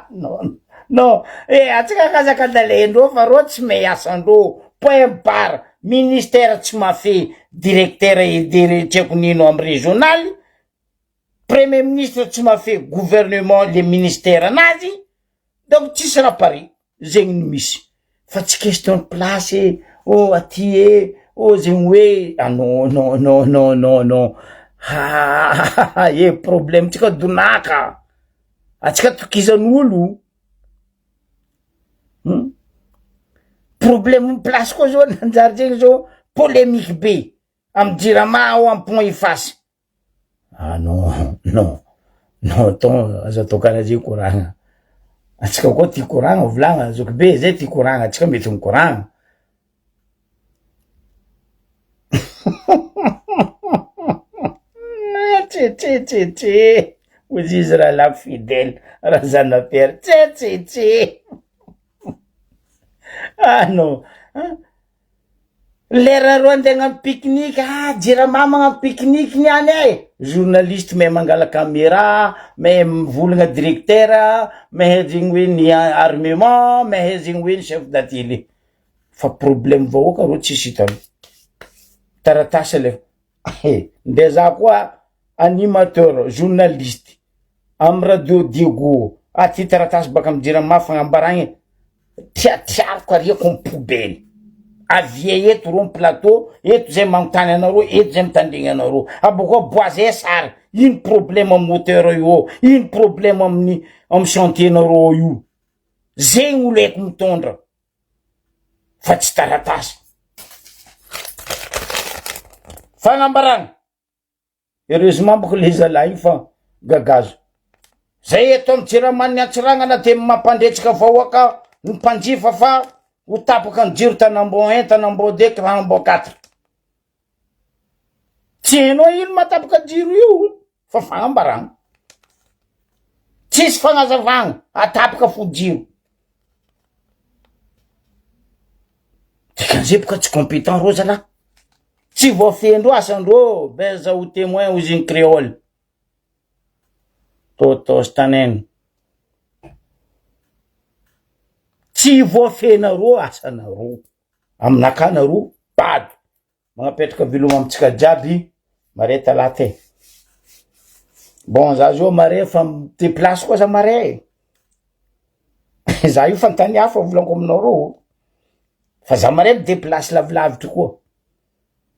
non non e atsika kazakandalendreo fa reo tsy mahay asandreo point barre, ministère tsy mahafehy directeur tsy haiko nino amy régional, premier ministre tsy mahafehy gouvernement le ministère anazy donc tsisy raha pare. Zegny no misy fa tsy question ny place e, oh aty e, oh zegny hoe ah non non non non non non ha e problème tsika donaka, atsika tokizan'olo, hum problème ny place koa zao nanjary zegny zao polemique be amy jirama ao amy pont Ifasy. Ah non, non, non attends, aza atao karaha zay koragna, antsika koa tia koragna volagna zokibe zay tia koragna, antsika mety mikoragna. Tse tse tse tse, hozy izy rahalahy fidèle Razanapiera, tse tse tse, ah non. Lera roa andeha hagnano pique-nique, ah jirama magnano pique-nique niany e! Journaliste mahay mangala camera, mahay mivolagna directeur, mahay zegny hoe ny armement, mahay zegny hoe ny chef d'atelier, fa problème vahoaka rô tsisy hitanao, taratasy alefa, he nde za koa animateur, journaliste amy radio Diego, aty taratasy baka amy jirama fagnambaragna e. Tiatiariko ariako ny poubelle. Avia eto reo ny plateau, eto zay magnontany anareo, eto zay mitandregny anareo. Abôkeo aboazay sary, ino problème amy moteur io ao, ino problème amin'ny amy chantier nareo ao io. Zegny olo haiko mitondra fa tsy taratasy. Fagnambarana. Heureusement boko le zalahy io fa gagazo. Zay eto am jiraman'ny Antsiranana de mampandretsika vahoaka ny mpanjifa fa ho tapaka ny jiro Tanambao un, Tanambao deux, Tanambao quatre. Tsy hainao ino mahatapaka jiro io fa fagnambarana. Tsisy fagnazavagna, atapaka fo jiro. Dikan'izay boka tsy compétent rô zalahy. Tsy voafehin-dreo asan-dreo, beza ho témoin hozy ny créole. Tôtôs taneny. Tsy voafehinareo asanareo. Aminakahy nareo bado. Magnapetraka veloma amintsika jiaby mare talata e. Bon za zao mare fa mi-deplace koa za mare e. Za io fa an-tany hafa volaniko aminareo fa za mare mi-deplace lavilavitry koa.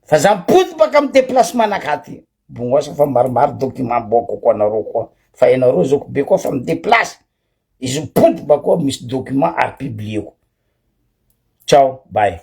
Fa za mipody baka amy deplacement nakahy ty. Bongoasa fa maromaro document aboakako anareo koa fa ianareo zoky be koa fa mi-deplace izy mipody baka koa misy document ary publieko. Ciao, bye.